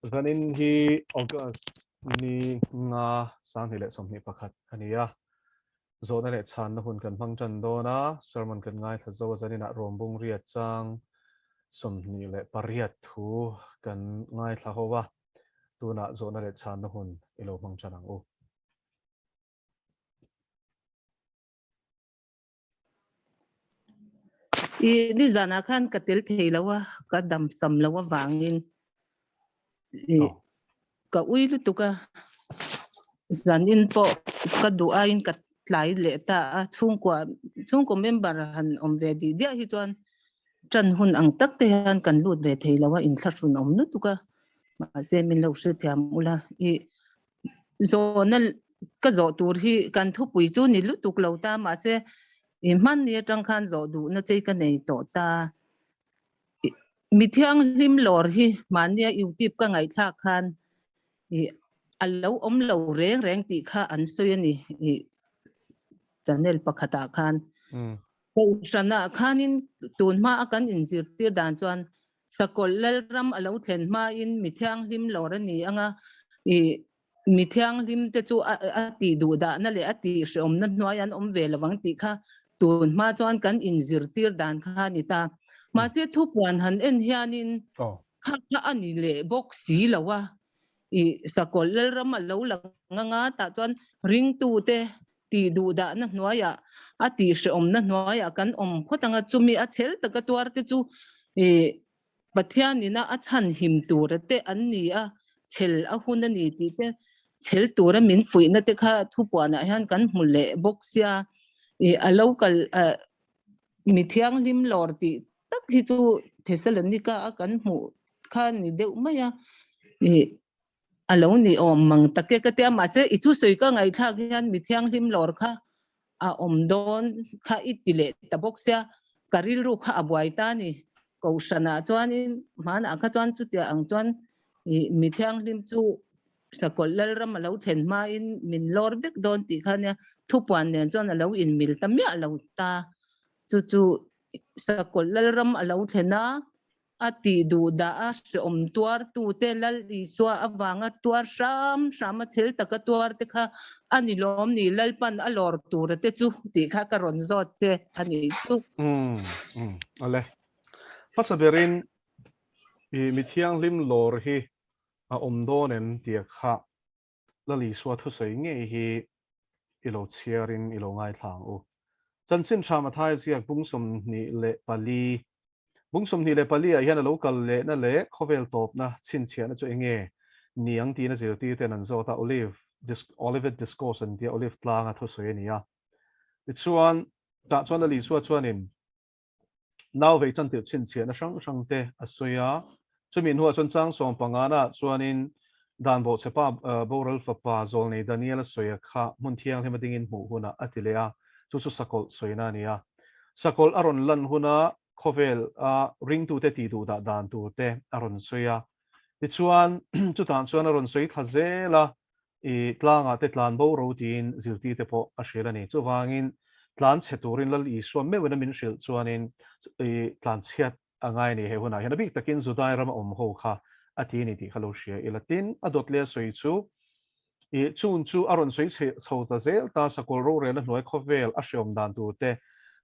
Zanin hi August ni nga 2021 a ni a. Zawhna leh chhanna hun kan hmang tan dawn a, sermon kan ngaithla zo a, zaninah Rawmbung riat chang 28 thu kan ngaithla ho a, tunah zawhna leh chhanna hun i lo hmang tan ang u. I nizanah khan ka tel thei lo a, ka dam sam lo avangin i ka ui lutuk a, zanin pawh ka duh aiin ka tlai leh ta a, chhungkua chhungkaw member han awm ve dih diah hi chuan ṭan hun ang tak te hian kan lut ve thei lo a, inthlahrun awm lutuk a, mahse min lo hrethiam ula i Zawhna ka zawh tur hi kan thupui chu ni lutuk lo ta mahse i hmanni atang khan zawh duhna chei ka nei tawh ta. Mi thianghlim lawr hi mahnia YouTube ka ngaihthlak khan i a lo awm lo reng reng tih kha an sawi a ni i channel pakhatah khan. Kohhranah khanin tun hma a kan inzirtir dan chuan Sakawlh Lalram a lo thlen hmain mi thianghlim lawr a ni ang a, i mi thianghlim te chu a tih duh dahna leh a tih hreawmna hnuai an awm ve lovang tih kha tun hma chuan kan inzirtir dan kha a ni ta. Mahse thupuan han en hianin kha kha a ni leh bawk si lo a, i Sakawlh Lalram a lo lang ang a, tah chuan ringtute tih duh dahna hnuaiah a tih hrehawmna hnuaiah kan awm phawt ang a, chumi a chhel taka tuar te chu ih Pathianina a chhan him tura te an ni a, chhel a hun a ni tih te, chhel tura min fuihna te kha thupuanah hian kan hmu leh bawk sia, ih a lo kal ah mi thianghlim lawr tih tak hi chu Thessalonica a kan hmuh kha ni deuh mai a, ih A lo ni awm mang tak e ka tia, mahse i thusawi ka ngaihthlak hian mi thianghlim lawr kha a awm dawn kha i ti leh ta bawk sia, ka rilru kha a buai ta a ni. Kohhranah chuanin hmanah kha chuan chutia ang chuan i mi thianghlim chu Sakawlh Lalram a lo thlen hmain min lawr vek dawn tih kha nia thupuan nen chuan a lo inmil ta miah lo ta. Chu chu Sakawlh Lalram a lo thlen a, A tih duh dah a hreawm tuartute Lal Isua avanga tuar hram hram a chhel taka tuar te kha a ni lawm ni Lalpan a lawr tura te chu tih kha ka rawn zawt che a nih chu. Umm umm ale. Hmasa berin i mi thianghlim lawr hi a awm dawn em tia kha Lal Isua thusawi ngei hi i lo chhiarin i lo ngaithla ang u. Chanchin tha Mathaia ziak bung 24, Bung 24 ah hian a lo kal lehna leh khawvel tawpna chhinchhiahna chu enge ni ang tiin a zirtirte'n an zawt a, Olive, Olivet Discourse an tia Olive tlanga thusawi a ni a. Tichuan, tah chuan Lal Isua chuanin Nau vei chantirh chhinchhiahna hrang hrang te a sawi a, chumi hnuah chuan chang sawmpangana chuanin dan bawhchhepa boral fapa Zawlnei Daniel a sawi a kha hmun thianghlim a dingin hmuh hunah a ti leh a, chu chu sakawlh sawina a ni a. Sakawlh a rawn lan huna khawvel a ringtute tih duh dah dan tur te a rawn sawi a. Tichuan chutah chuan a rawn sawi thla zel a, I tlangah te tlan bo ro tiin zirtirte pawh a hrilh a ni. Chuvangin tlan chhe turin Lal Isua meuhin a min hrilh chuanin i tlan chhiat a ngai a ni he hunah hian. A bik takin Judai rama awm ho kha a ti a ni tih kha lo hria ila. Tin, a dawt leh a sawi chu i chun chu a rawn sawi chhe chho ta zel ta, Sakawlh rorelna hnuai khawvel a hreawm dan tur te,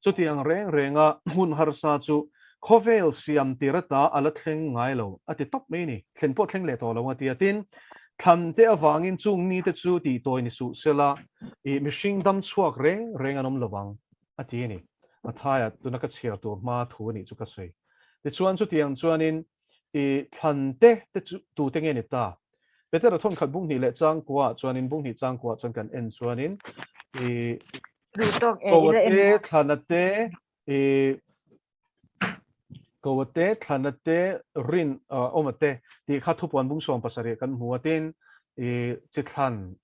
chutiang reng renga hmun harsa chu khawvel siam tir ata a la thleng ngai lo a ti tawp mai a ni. Thlen pawh thleng leh tawh lo a ti a. Tin, thlan te avangin chung ni te chu tih tawi ni suh sela, i mihring dam chhuak reng reng an awm lo vang a ti a ni. Mathaia tuna ka chhiar tur hma thu a nih chu ka sawi. Tichuan chutiang chuanin i thlan te te chu tute nge ni ta? Petera thawnkhat bung hnih leh changkua chuanin bung hnih changkua chuan kan en chuanin i Duh tawk e, ila en Koate thlana te i Koate thlana te rin awma te tih kha thupuan bung 70 kan hmu a tin i chi thlan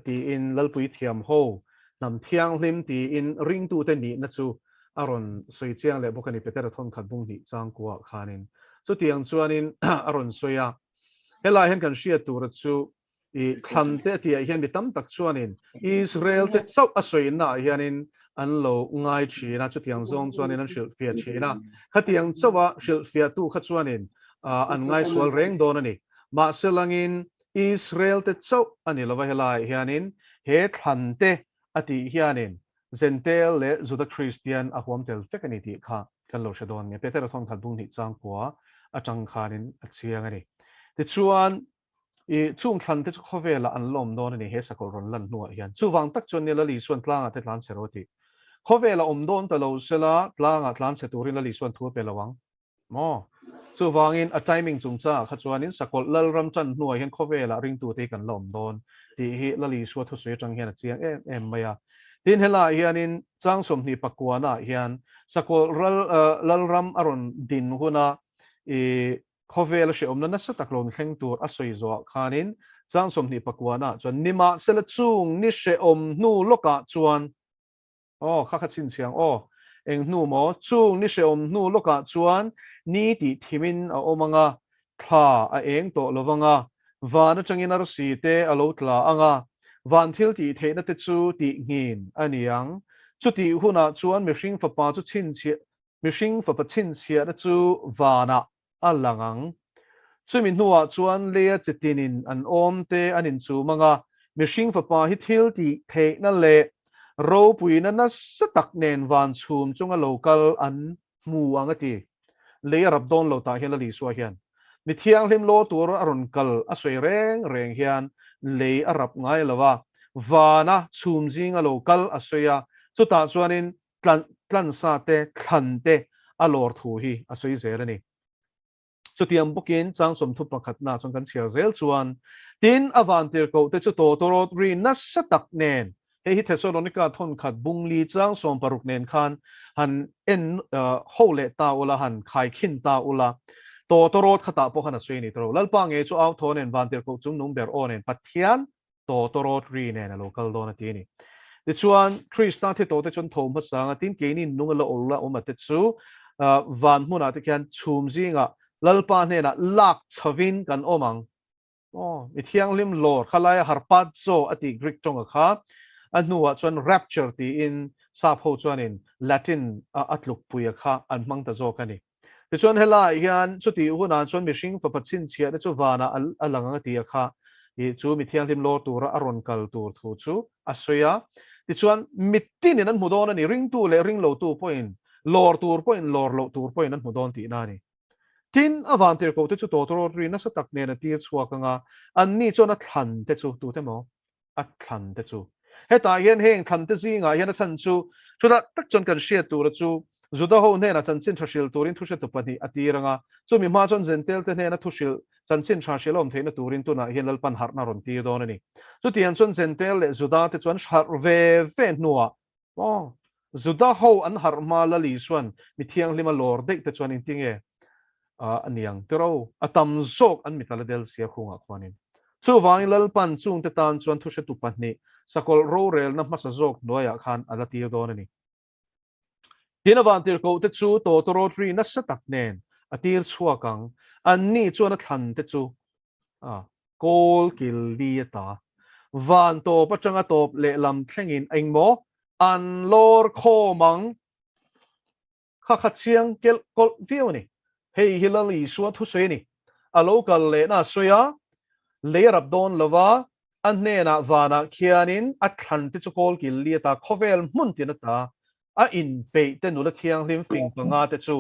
tiin Lalpui thiam ho hnam thianghlim tiin ringtute nihna chu a rawn sawi chiang leh bawk a ni Petera thawnkhat bung hnih changkua khanin chutiang chuanin a rawn sawi a helai hian kan hriat tura chu I thlan te tihah hian mi tam tak chuanin Israel te chauh a sawina ah hianin an lo ngai thin a, chutiang zawng chuanin an hrilhfiah thin a. Khatiang chauha hrilhfiahtu kha chuanin an ngaisual reng dawn a ni. Mahse langin Israel te chauh a ni lova helaiah hianin he thlan te a tih hianin Jentail leh Juda Kristian a huam tel vek a ni tih kha kan lo hre dawn nia. Petera thawnkhat bung hnih changkua atang khanin a chiang a ni. Tichuan, i chung thlan te chu khawvelah an lawm dawn a ni he sakawlh rawn lan hnuah hian. Chuvang tak chuan nia Lal Isuan tlangah te tlan chhe rawh a tih. Khawvelah awm dawn ta lo sela tlangah tlan chhe turin Lal Isuan thu a pe lo ang. Maw? Chuvangin a timing chungchangah kha chuanin Sakawlh Lalram chan hnuah hian khawvelah ringtute hi kan la awm dawn tih hi Lal Isua thusawi atang hian a chiang em em mai a. Tin, helaiah hianin chang 29 ah hian Sakawlh ral Lalram a rawn din huna i khawvela hrehawmna nasa tak lo thleng tur a sawi zawhah khanin chang 29 ah chuan nimahsela chung ni hrehawm hnu lawkah chuan Aw, kha kha chhinchhiang aw. Eng hnu maw? Chung ni hrehawm hnu lawkah chuan ni tih thimin a awm ang a, thla a eng tawh lo vang a, van atangin arsi te a lo tla ang a, van thil tih theihna te chu tih nghin a ni ang. Chutih hunah chuan mihring fapa chu chhinchhiah, mihring fapa chhinchhiahna chu vanah a lang ang. Chumi hnuah chuan leia chi tinin an awm te an inchum ang a, mihring fapa hi thil tih theihna leh ropuina nasa tak nen van chhum chunga lo kal an hmu ang a ti. Lei a rap dawn lo tah hian Lal Isua hian mi thianghlim law tur a rawn kal a sawi reng reng hian lei a rap ngai lo a, vana chhum zinga lo kal a sawi a, chutah chuanin tlan tlansa te, thlan te a lawr thu hi a sawi zel a ni. Chutiang bawkin chang sawmthu pakhatna chuan kan chhiar zel chuan, Tin, a vantirhkoh te chu tawtawrawt ri nasa tak nen, hei hi Thesalonika thawnkhat bungli chang 16 nen khan han en ho leh ta ula, han khaikhin ta ula, tawtawrawt khatah pawh khan a sawi a ni tawh lo. Lalpa ngei chu au thaw nen, vantirhkoh chungnung ber aw nen, Pathian tawtawrawt ri nen a lo kal dawn a ti a ni. Tichuan, Krista thi tawhte chuan tho hmasa ang a, tin keini nung a la awr la awm a te chu van hmunah te khian chhum zingah Lalpa hnenah lak chhovin kan awm ang. Aw, mi thianghlim lawr kha laia harpazo a tih Greek tawnga kha a hnuah chuan rapture tiin sap ho chuanin Latin a tlukpuia kha an hmang ta zawk a ni. Tichuan helaiah hian chutih hunah chuan mihring fapa chhinchhiahna chu vanah a lang ang a ti a kha i chu mi thianghlim lawr tura a rawn kal tur thu chu a sawi a. Tichuan mitinin an hmu dawn a ni, ringtu leh ringlotu pawhin, lawr tur pawhin lawr loh tur pawhin an hmu dawn tihna a ni. Tin, a vantirhkohte chu tawtawrawt ri nasa tak nen a tir chhuak ang a, anni chuan a thlan te chu tute maw? a thlan te chu. Hetah hian heng thlan te zingah hian a chhan chu chutah tak chuan kan hriat tura chu Juda ho hnenah chanchin tha hrilh turin thuhretu pahnih a tir ang a, chumi hma chuan Jentail te hnena thuhrilh chanchin tha hrilh a awm theihna turin tunah hian Lalpan harhna rawn tir dawn a ni. Chutiang chuan Jentail leh Juda te chuan harh ve ve hnuah maw Juda ho an harh hma Lal Isuan mi thianghlima lawr daih te chuan engtinge a niang tiro a tam zawk an mitla la del sia khungah khuanin. Chuvangin Lalpan chungte tan chuan thuhretu pahnih sakawlh rorelna hmasa zawk hnuaiah khan a la tir dawn a ni. Tin a vantirhkoh te chu tawtawrawt ri nasa tak nen a tir chhuak ang, anni chuan a thlan te chu a kawl kil li a ta. Van tawp atanga tawp lehlam thlengin engmaw an lawr khawm ang. Kha kha chiang kelh kawlh viau a ni. Hei hi Lal Isua thusawi a ni. A lo kal lehna a sawi a, lei a rap dawn lo va, a hnenah vanah khianin a thlan te chu kawl kil li ata khawvel hmun tin ata a inpeih te nula thianghlim fing panga te chu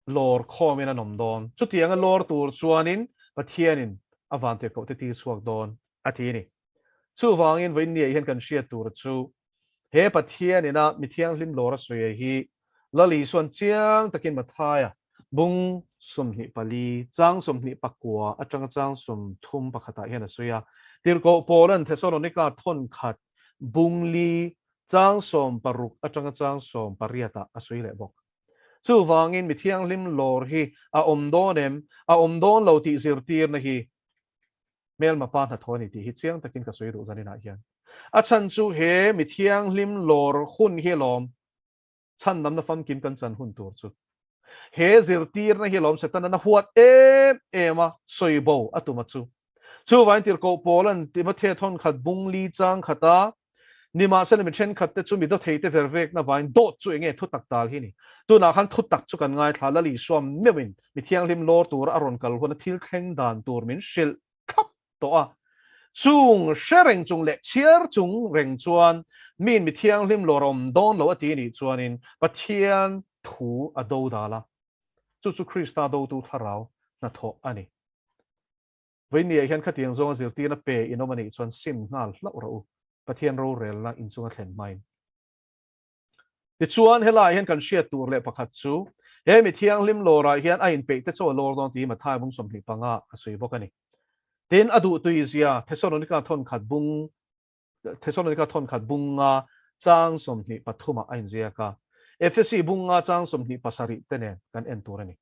lawr khawmin an awm dawn. Chutianga lawr tur chuanin Pathianin a vantirhkoh te tir chhuak dawn a ti a ni. Chuvangin vawiinniah hian kan hriat tur chu he Pathian ina mi thianghlim lawr a sawi hi Lal Isuan chiang takin Mathaia bung 24, chang 29 atanga chang 31 ah hian a sawi a. Tirhkoh Paula'n Thesalonika thawnkhat bung li chang 60 atanga chang 80 ah a sawi leh bawk. Chuvangin mi thianghlim lawr hi a awm dawn em? A awm dawn lo tih zirtirna hi Hmelma pa hnathawh a ni tih hi chiang takin ka sawi duh zaninah hian. A chhan chu he mi thianghlim lawr hun hi alawm chhan namna famkim kan chan hun tur chu. He zirtirna hi alawm Setana na huat em em a sawi bo a tum a chu. Chuvain tirhkoh Paula'n Timothea thawnkhat bung li chang khata Nimahsela mi thenkhat te chu mi dawthei te ver vekna vain dawt chu enge thu tak tal hi ni. Tunah khan thutak chu kan ngaithla Lal Isua meuhin mi thianghlim lawr tura a rawn kal huna thil thleng dan tur min hrilh thlap tawh a. Chung hre reng chung leh chhiar chung reng chuan miin mi thianghlim lawr a awm dawn lo a ti nih chuanin Pathian thu a do dal a. Chu chu Krista dotu thlarau hnathawh a ni. Vawinia hian khatiang zawnga zirtirna pe in awm a nih chuan sim nghal hlauh rawh u, Pathian rorelna inchunga thlen hmain. Tichuan, helaiah hian kan hriat tur leh pakhat chu, he mi thianghlim lawrah hian a inpeih te chaw a lawr dawn tih hi Mathai bung 25 a sawi bawk a ni. Tin, a duhtuizia Thesalonika thawnkhat bung Thesalonika thawnkhat bunga chang 23 ah a inziak a, Efesi bunga chang 27 te nen kan en tur a ni.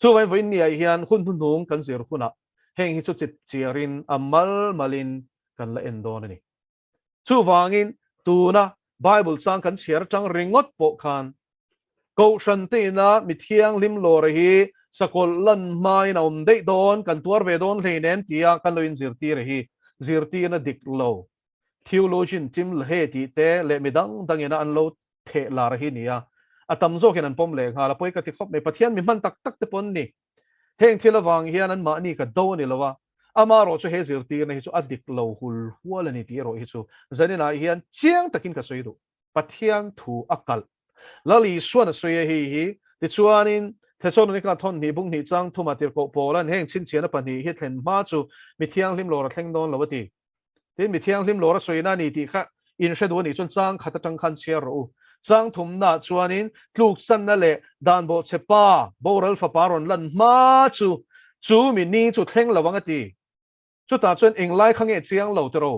Chuvangin vawiin niah hian hun hnuhnung kan zir hunah heng hi chu chip chiarin a mal malin kan la en dawn a ni. Chuvangin tuna Bible chang kan chhiar atang ringawt pawh khan Kohhran te ina mi thianghlim lawra hi sakawlh lan hmain a awm daih dawn, kan tuar ve dawn hleinem tia kan lo inzirtir hi zirtirna dik lo, theologian Tim LaHaye tih te leh mi dang dangina an lo theh lar hi nia, a tam zawkin an pawm leh nghal a, pawi ka ti khawp mai, Pathian mi hman tak tak te pawn ni. Heng thil avang hian an mahni ka do a ni lo a, amaherawh chu he zirtirna hi chu a dik lo hul hual a ni tih erawh hi chu zaninah hian chiang takin ka sawi duh. Pathian thu a kalh. Lal Isuan a sawi a hei hi. Tichuanin, Thesalonika thawn hnih bung hnih chang thuma tirhkoh Paula'n heng chhinchhiahna pahnih hi thlen hma chu mi thianghlim lawr a thleng dawn lo a ti. Tin, mi thianghlim lawr a sawina a ni tih kha in hre duh a nih chuan chang khat atang khan chhiar rawh u. Chang thumnaah chuanin tluksanna leh dan bawhchhe pa, boral fapa rawn lan hma chu chu mi ni chu thleng lo ang a ti. Chutah chuan englai kha nge chiang lo tiraw?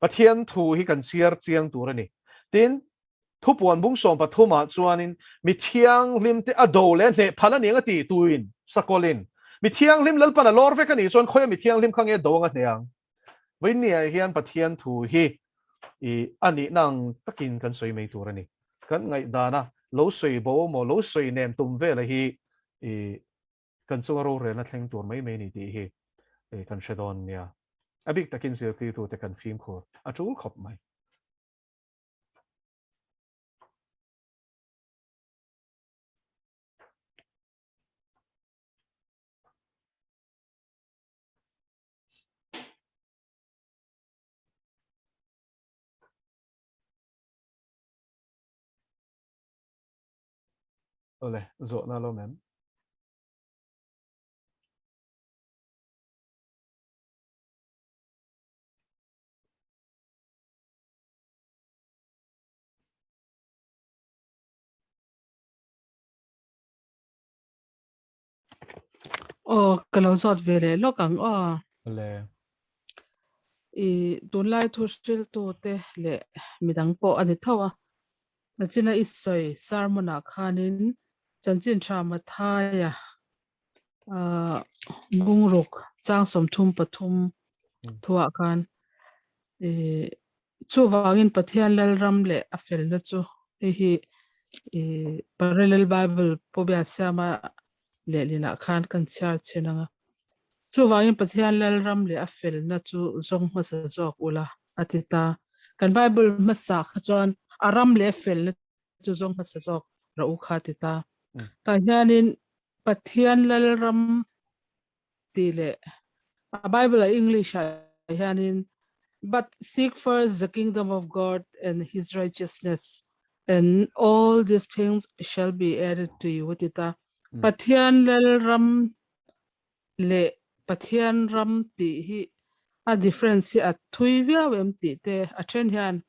Pathian thu hi kan chhiar chiang tur a ni. Tin, thupuan bung 13 ah chuanin mi thianghlim te a do leh a hneh phal a ni ang a ti tuin sakawlin mi thianghlim Lalpan a lawr vek a nih chuan khawia mi thianghlim kha nge do ang a hneh ang? Vawinia hian Pathian thu hi i a nihna ang takin kan sawi mai tur a ni. Kan ngaihdana lo sawi bo maw lo sawi nem tum vela hi i kan chunga rorelna thleng tur mai mai a ni tih hi kan hre dawn nia. A bik takin zirtirtute kan fimkhur a tul khawp mai. Awle, zawhna lo mem. Aw, ka lo zawt ve leh lawk ang aw. Awle. I tunlai thu hriltu te leh midang pawh a ni tho a. Nachina i sawi sermon ah khanin chanchin tha Mathaia bungruk chang 33 thuah khan chuvangin Pathian Lalram leh a felna chu hei hi Parallel Bible pawh bia siama lehlinah khan kan chhiar chhin ang a. Chuvangin Pathian Lalram leh a felna chu zawng hmasa zawk ula a ti ta. Kan Bible hmasa kha chuan a ram leh a felna chu zawng hmasa zawk rawh u kha a ti ta. Tah hianin Pathian Lalram tih leh a Bible a English ah hianin But seek first the kingdom of God and his righteousness and all these things shall be added to you a ti ta. Pathian Lalram leh Pathian ram tih hi a difference hi a thui viau em tih te a then hian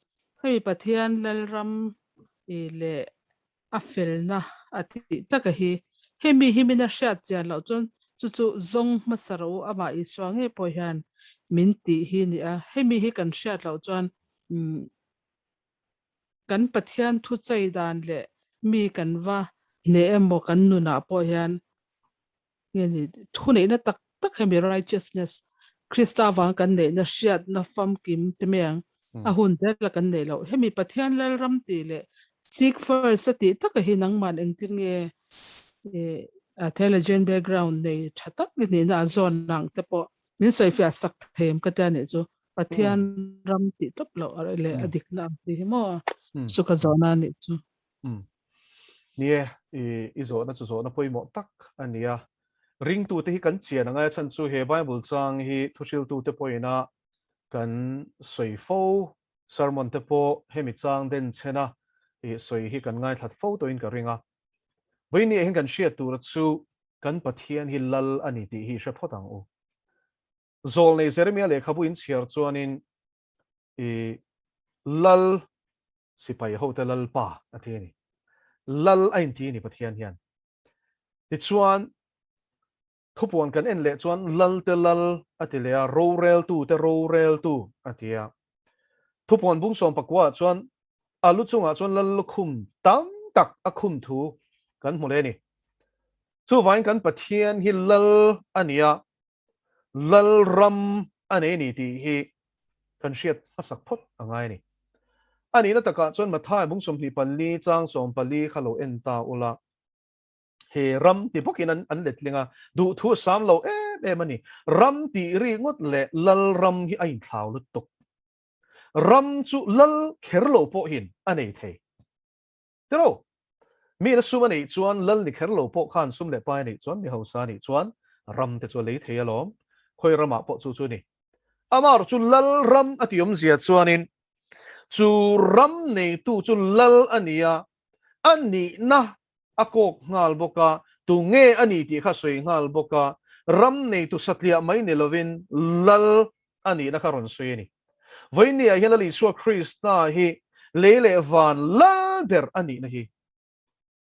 hemi Pathian Lalram leh a felna a tih taka hi hemi hi min a hriat chian loh chuan chu chu zawng hmasa rawh u amah Isua ngei pawh hian min tih hi ni a, hemi hi kan hriat loh chuan kan Pathian thu chei dan leh mi kan va hneh emaw kan nunah pawh hian nge ni thu neihna tak tak hemi righteousness Krista vang kan neihna hriatna famkim te mai ang a hun zel a kan neih loh hemi Pathian Lalram tih leh seek first a tih taka hi nangman engtin nge a theologian background nei tha tak i nihna a zawn ang te pawh min sawifiah sak thei em ka tia nih chu Pathian ram tih tawp loh leh a dikna ang tih hi maw chu ka zawhna a nih chu. Ni e. I i zawhna chu zawhna pawimawh tak a ni a. Ringtute hi kan chian angai a chhan chu he Bible chang hi thuhriltute pawhina kan sawi fo, sermon te pawh hemi chang den chhena i sawi hi kan ngaithlat fo tawhin ka ring a. Vawiin hian kan hriat tura chu kan Pathian hi Lal a ni tih hi i hre phawt ang u. Zawlnei Jeremia lehkhabu inchhiar chuanin i Lal sipai hote Lalpa a ti a ni. Lal a inti a ni Pathian hian. Tichuan, thupuan kan en leh chuan Lalte Lal a ti leh a, roreltute roreltu a ti a. Thupuan bung sawmpakua ah chuan a lu chungah chuan Lal lukhum tam tak a khum thu kan hmu leh a ni. Chuvangin kan Pathian hi Lal a ni a, Lalram a nei a ni tih hi kan hriat hmasak phawt a ngai a ni. A nihna takah chuan Mathai bung 24 chang 14 kha lo en ta ula, he ram ti bawkin an an letling a, duhthu a sam lo em em a ni. Ram tih ri ngawt leh Lalram hi a inthlau lutuk. Ram chu lal kher lo pawhin a nei thei. Tiraw? Mi na sum a neih chuan lal ni kher lo pawh khan sum leh pai a neih chuan mi hausa a nih chuan ram te chu a lei thei alawm. Khawi ramah pawh chu chu a ni. Amaherawh chu lal ram a tih awmzia chuanin chu ram neitu chu lal a ni a, a nihna a kawk nghal bawk a, tunge a ni tih kha sawi nghal bawk a, ram neitu satliah mai ni lovin lal a nihna kha rawn sawi a ni. Vawinia hian Lal Isua Krista hi lei leh van lal ber a nihna hi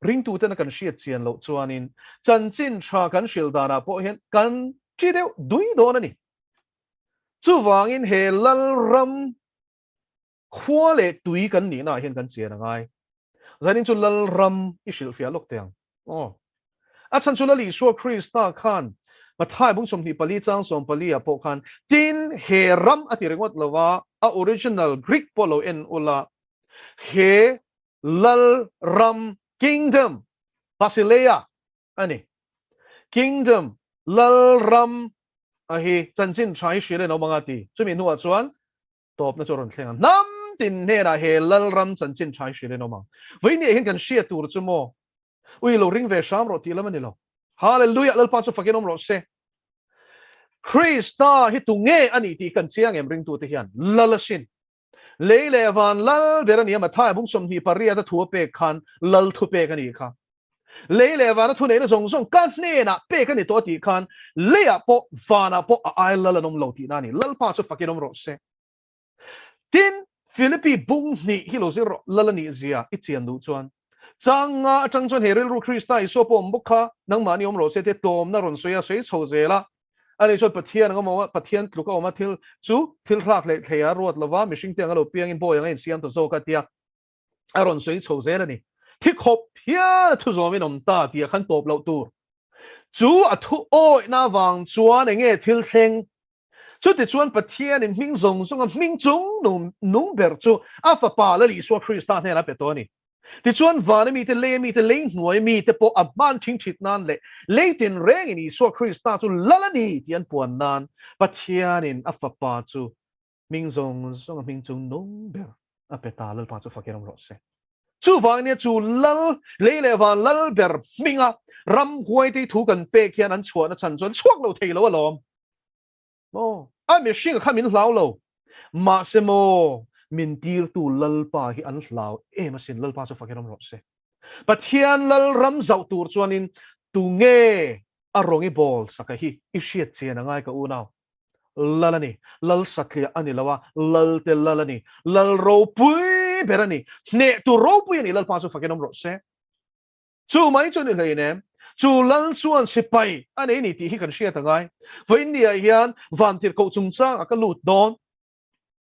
ringtutena kan hriat chian loh chuanin chanchin tha kan hrilh danah pawh hian kan chi deuh dui dawn a ni. Chuvangin he lal ram Khua leh tui kan nihna ah hian kan chian a ngai. Zanin chu Lalram i hrilhfiah lawk teh ang. Aw. A chhan chu Lal Isua Krista khan Mathai bung 24 chang 14 ah pawh khan tin he ram a ti ringawt lo a, a original Greek pawh lo en ula, he Lalram, Kingdom, Basileia a ni. Kingdom, Lalram a hi chanchin tha hi hrilh en awm anga ti. Chumi hnuah chuan Tawpna chu a rawn thleng a, hnam tin hnenah he Lalram chanchin tha hi hrilh in awm ang. Vawinia hian kan hriat tur chu maw? Ui lo ring ve hram rawh tih lam a ni lo. Hallelujah! Lalpa chu fakin awm rawh se. Krista hi tu nge a nih tih kan chiang em ringtute hian Lal a sin. Lei leh van Lal ber a ni a, Mathai bung 28 a thu a pek khan Lal thupek a nih kha. Lei leh vana thuneihna zawng zawng ka hnenah pek a ni tawh tih khan leiah pawh vanah pawh a ai lal an awm lo tihna a ni. Lalpa chu fakin awm rawh se. Tin, Philippi bung hnih hi lo zir rawh, lal a nih zia i chian duh chuan. Chang nga atang chuan he rilru Krista Isua pawh awm bawk kha nangmahni awm rawh se tia tlawmna rawn sawi a, sawi chho zel a. Ani chuan Pathian ang awm a, Pathian tluk a awm a, thil chu thil hlak leh thei a ruat lova, mihringte ang a lo piangin bawi ang a insiam ta zawk a tia. a rawn sawi chho zel a ni. Thi khawp hian a thu zawmin awm ta tih a khan tawp loh tur. Chu a thu awihna avang chuan eng nge thil thleng? Chutichuan Pathianin hming zawng zawnga hming chung nung ber chu a Fapa Lal Isua Krista hnenah a pe tawh a ni. Tichuan vana mite, leia mite, lei hnuai mite pawh a hman thingthit nan leh lei tinrengin Isua Krista chu Lal a ni tih an puan nan Pathianin a Fapa chu Hming zawng zawng a hming chung nung ber a pe ta, Lalpa chu fakin awm rawh se. Chuvang nia chu Lal, lei leh van Lal ber hminga ramhuaite thu kan pek hian an chhuahna chhan chuan chhuak lo thei lo alawm. Maw? A mihring kha min hlau lo. Mahse maw, min tirtu Lalpa hi an hlau em asin, Lalpa chu fakin awm rawh se. Pathian Lal ram zauh tur chuanin tunge a rawng i bawl saka hi i hriat chian angai ka unau. Lal a ni. Lal satliah a ni lo a, Lal te Lal a ni. Lal ropui ber a ni. Hneh tu ropui a ni. Lalpa chu fakin awm rawh se. Chu mai chu ni hleinem. Chu Lal chuan sipai a nei ni tih hi kan hriat a ngai. Vawiinniah hian vantirhkoh chungchangah ka lut dawn.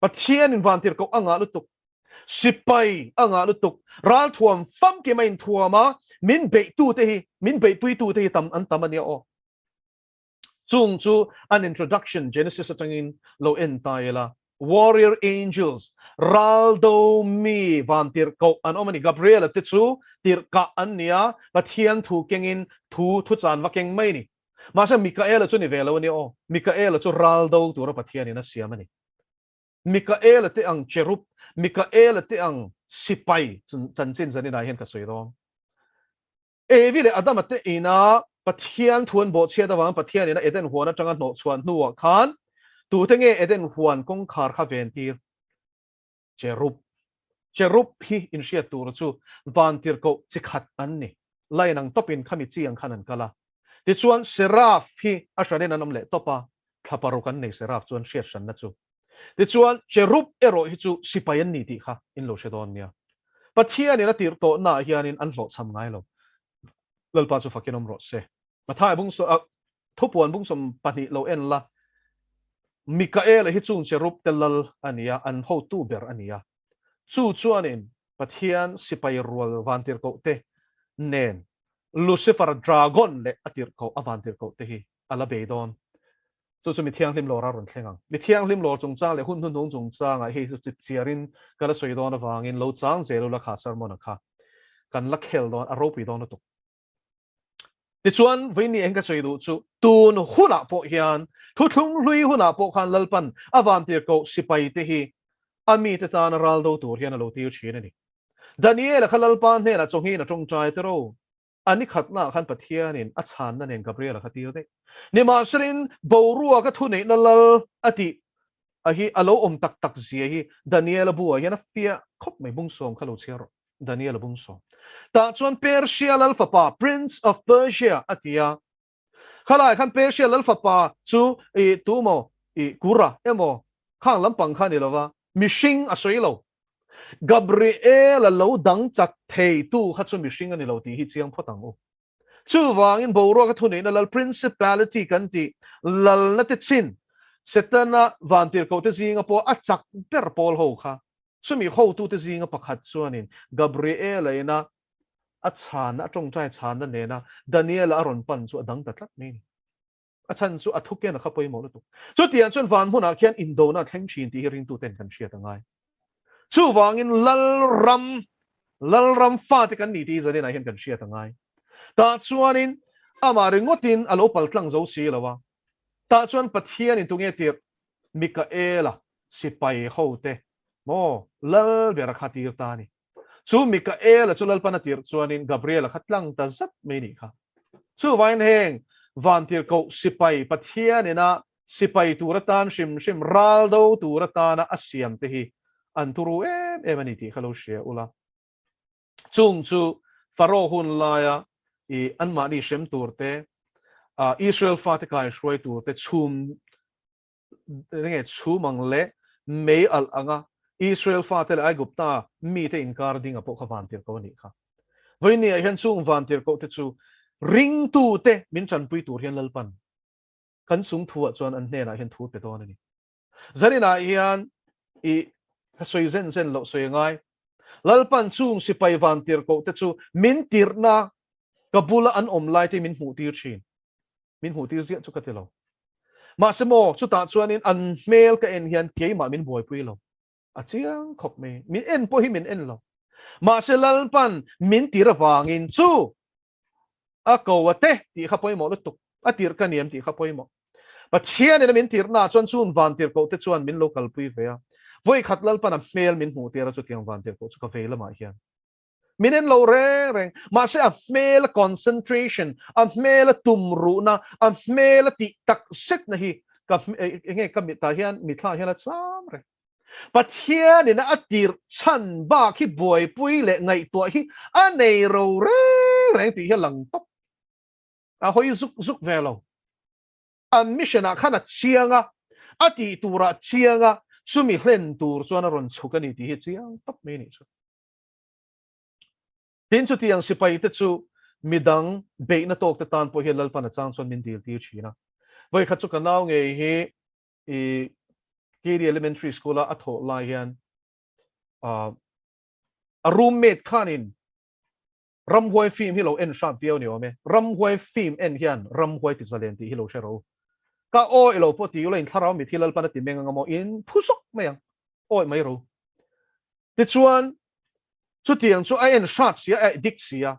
Pathianin vantirhkoh a ngah lutuk. Sipai a ngah lutuk. Ralthuam famkim a inthuam a, min beihtute hi, min beihpuitute hi tam an tam a nia aw. Chung chu an introduction Genesis atangin lo en ta ila, Warrior Angels, ral do mi van tirhkoh an awm a ni. Gabriel-a te chu tirhkah an ni a, Pathian thu kengin thu thuchan va keng mai a ni. Mahse Mikael-a chu ni ve lo a nia aw. Mikael-a chu ral do tura Pathianin a siam a ni. Mikael-a te ang cherub, Mikael-a te ang sipai chanchin zaninah hian ka sawi dawn. Evi leh Adama te ina Pathian thu an bawhchhiat avangin Pathian ina Eden huan atanga hnawhchhuah hnuah khan tute nge Eden huan kawngkhar kha ventir? Cherub. Cherub hi inhriat tur chu vantirhkoh chi khat an ni. Line ang tawpin khami chi ang khan an kal a. Tichuan Seraph hi a hranin an awm leh tawp a, thla paruk an nei Seraph chuan hriat hranna chu. Tichuan Cherub erawh hi chu sipai an ni tih kha in lo hre dawn nia. Pathianin a tirh tawhnaah hianin an hlawhchham ngai lo. Lalpa chu fakin awm rawh se. Mathai bung saw, thupuan bung 20 lo en la, Mikaela hi chung cherub te lal a ni a, an hotu ber a ni a. Chu chuanin Pathian sipai rual vantirhkoh te nen Lucifer dragon leh a tirhkoh a vantirhkoh te hi a la bei dawn. Chu chu mi thianghlim lawr a rawn thleng ang. Mi thianghlim lawr chungchang leh hun hnuhnung chungchangah hei chu chipchiarin ka la sawi dawn avangin lo chang zel ula kha sermon-a kha kan la khel dawn, a ropui dawn lutuk. Tichuan, vawiin eng ka sawi duh chu tun hunah pawh hian thuthlung hlui hunah pawh khan Lalpan a vantirhkoh sipaite hi a mite tana ral do tur hian a lo tir thin a ni. Daniela kha Lalpa hnenah chawngin a tawngtai tiro. A ni khatnaah khan Pathianin a chhanna nen Gabriela kha tir daih. Nimahselin boruaka thuneihna lal a tih a hi a lo awm tak tak zia hi Daniela buah hian a fiah khawp mai. Bung sawm kha lo chhiar rawh. Daniela bung sawm. Tah chuan Persia lal fapa, Prince of Persia, a ti a. Khalai khan Persia lal fapa chu i tu maw i Kura emaw khang lampang kha a ni lova, mihring a sawi lo. Gabriel-a lo dang chat thei tu kha chu mihring a ni lo tih hi chiang phawt ang u. Chuvangin boruaka thuneihna lal principality kan tih lalna te chin Setana vantirhkohte zinga pawh a chak ber pawl ho kha chumi hotute zinga pakhat chuanin Gabriel-a ina a chhanna a tawngtai chhanna nena Daniel-a a rawn pan chu a dang ta tlat mai a ni. A chhan chu a thuken a kha pawimawh lutuk. Chutiang chuan van hmunah khian indona a thleng thin tih hi ringtuten kan hriat a ngai. Chuvangin Lalram, Lalram fate kan ni tih hi zaninah hian kan hriat a ngai. Tah chuanin amah ringawtin a lo paltlang zo si lo a. Tah chuan Pathianin tunge tirh Mikaela sipai hote maw Lal bera kha tir ta a ni. Chu Mikaela chu Lalpan a tirh chuanin Gabriela kha tlang ta zat mai nih kha. Chuvangin heng vantirhkoh sipai Pathian ina sipai tur atan hrim hrim ral do tur atana a siam te hi an turu em em a ni tih kha lo hria ula. Chung chu Pharaoh hun laia i anmahni hrem tur te, Israel fate kaihruai tur te chhum enge chhum ang leh mei alh anga Israel fate leh Aigupta mite inkar dinga pawh kha vantirhkoh a nih kha. Vawinia hian chung vantirhkoh te chu ringtute min tanpui tur hian Lalpan kan chung thuah chuan an hnenah hian thu pe dawn a ni. Zaninah hian i ka sawi zen zen loh sawi angai. Lalpan chung sipai vantirhkoh te chu min tirhna ka bula an awm lai te min hmuh tir thin. Min hmuh tir ziah chu ka ti lo. Mahse maw, chutah chuanin an hmel ka en hian keimah min buaipui lo. A chiang khawp mai. Min en pawh hi min en lo. Mahse Lalpan min tir avangin chu a ko a te tih kha pawimawh lutuk. A tirh ka niam tih kha pawimawh. Pathianin a min tirhnaah chuan chun van tirhkoh te chuan min lo kalpui ve a. Vawikhat Lalpan a hmel min hmuh tir a chutiang van tirhkoh chu ka vei lamah hian. Min en lo reng reng. Mahse a hmel a concentration, a hmel a tum ruhna, a hmel a tih tak setna hi ka enge ka mitah hian mithla hian a cham reng. Pathianin a tirh chhan bak hi buaipui leh ngaihtuah hi a nei ro reng reng tih hi a lang tawp. A hawi zuk zuk ve lo. An mission ah khan a chiang a, a tih turah chiang a, chumi hlen tur chuan a rawn chhuk a ni tih hi chiang tawp mai a nih chu. Tin, chutiang sipaite chu midang beihna tawkte tan pawh hian Lalpan a chang chuan min dil tir thin a. Vawikhat chu ka nau ngei hi i Katy Elementary School-a a thawh lai hian a roommate khanin ramhuai film hi lo en hrat viau ni awm e. Ramhuai film en hian ramhuai ti zalen tih hi lo hre ro. Ka awi lo pawh ti ula in thlarau mithi Lalpan a ti meng anga maw in phu sawk mai ang. Awi mai ro. Tichuan, chutiang chu a en hrat si a, a addict si a,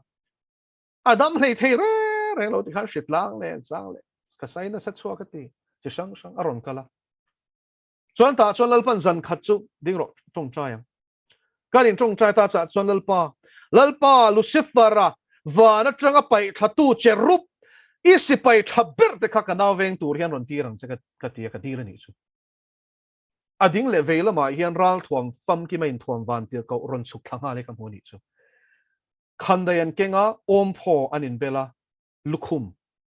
a dam hlei thei reng reng lo tikhan hrit lang leh chang leh ka sai nasa chhuak a ti, chi hrang hrang a rawn kal a. Chuan tah chuan Lalpan zan khat chu ding rawh tawngtai ang. Kan in tawngtai ta chah chuan Lalpa, Lalpa Lucifer-a, Van atanga paih thlatu che rup, i sipai tha ber te kha ka nau veng tur hian rawn tir ang che ka ti a, ka dil a nih chu. A ding leh vei lamah hian ralthuam famkim a inthuam van tir koh rawn chhuk thla nghal hi ka hmu a nih chu. Khandai an keng a, awmphaw an inbel a, lukhum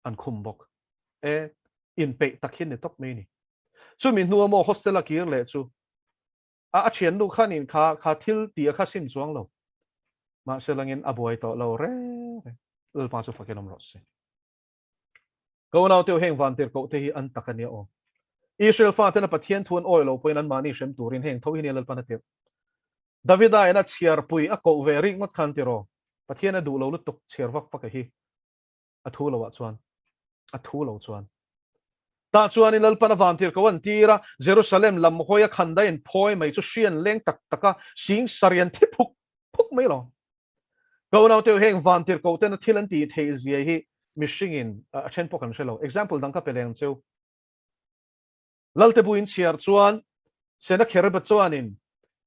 an khum bawk. E, inpeih tak hi ni tawp mai ni. Chumi hnua maw hostel a kir leh chu a a thiannu khanin kha kha thil tih a kha sim chuang lo. Mahse langin a buai tawh lo reng reng. Lalpa chu fakin awm rawh se. Ka unaute heng vantirhkoh te hi an tak a nia aw. Israel faten a Pathian thu an awih lo pawhin anmahni hrem turin heng tho hi nia Lalpan a tirh. Davida in a chhiarpui a koh ve rik ngawt khan tiraw, Pathian a duh lo lutuk chhiar vak vak a hi a thu lo ah chuan a thu lo chuan. Tah chuanin Lalpan a vantirhkoh an tir a, Jerusalem lam hawi a khandai in phawi mai chu hrian leng tak tak a sing sarian thi phuk phuk mai lo. Ka unaute heng vantirhkoh ten a thil an tih theih zia hi mihringin a then pawh kan hre lo. Example dang ka pe leng cheu. Lalte bu in chhiar chuan Sennacherib chuanin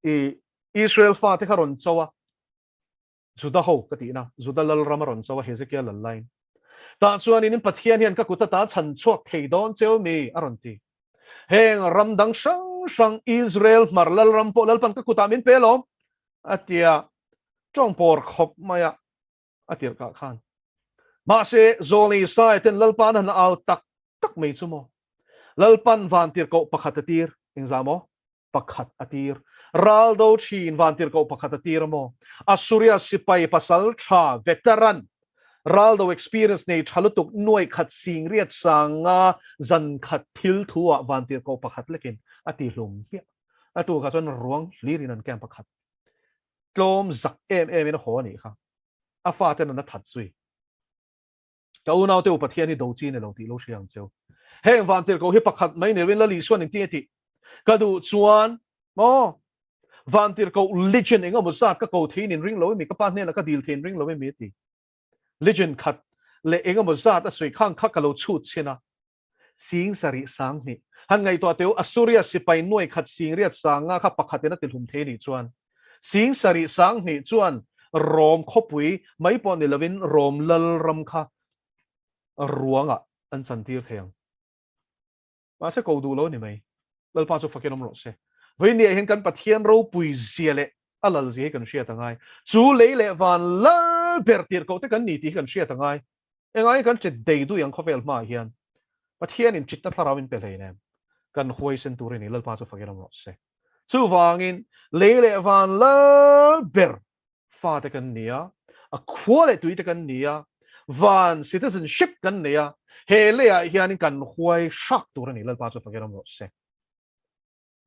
i Israel fate kha rawn cho a, Juda ho ka tihna, Juda lalram a rawn cho a Hezekia lal laiin. Tah chuanin in Pathian hian ka kut ata chhan chhuak thei dawn cheu mi a rawn ti. Heng ram dang hrang hrang Israel hmar lalram pawh Lalpan ka kutah min pe alawm a tia tawngpawr khawp mai a a tirhkah khan. Mahse Zawlei Saia ten Lalpan han au tak tak mai chu maw? Lalpan vantirhkoh pakhat a tir, engzah maw? Pakhat a tir. Raldo thin vantirhkoh pakhat a tir a maw? Assuria sipai pasal tha, veteran, raldo experience nei tha lutuk nuai khat sing riat sanga zan khat thil thu ah vantirhkoh pakhat lekin a ti hlum hmiah. A tu kha chuan ruang hlirin an camp a khat. Tlawm zak em em in a haw a nih kha. A faten an a that zui. Ka unaute u Pathian hi do chi ni lo tih lo hria ang cheu. Heng vantirhkoh hi pakhat mai ni lovin Lal Isuan engtin nge tih ka duh chuan maw vantirhkoh legion eng emaw zat ka ko theiin in ring lo emi ka pa hnenah ka dil theiin ring lo emi a ti. Legion khat leh eng emaw zat a sawi khang kha ka lo chhut chhin a. Sing sarih sang hnih. Han ngaihtuah teh u, Assuria sipai nuai khat sing riat sang nga kha pakhatin a tihlum thei nih chuan, sing sarih sang hnih chuan Rom khawpui mai pawh ni lovin Rom lalram kha ruangah an chantir thei ang. Mahse ko duh lo a ni mai. Lalpa chu fakin awm rawh se. Vawinia hian kan Pathian ropui zia leh a lal zia hi kan hriat a ngai. Chu lei leh van lal ber tirhkoh te kan ni tih hi kan hriat a ngai. Engaiin kan ṭit dei dui ang khawvel hmaah hian Pathianin ṭitna thlarau min pe hleinem, kan huaisen tur a ni, Lalpa chu fakin awm rawh se. Chuvangin lei leh van lal ber fate kan ni a, a khua leh tuite kan ni a, van citizenship kan nei a, he leiah hianin kan huai hrak tur a ni, Lalpa chu fakin awm rawh se.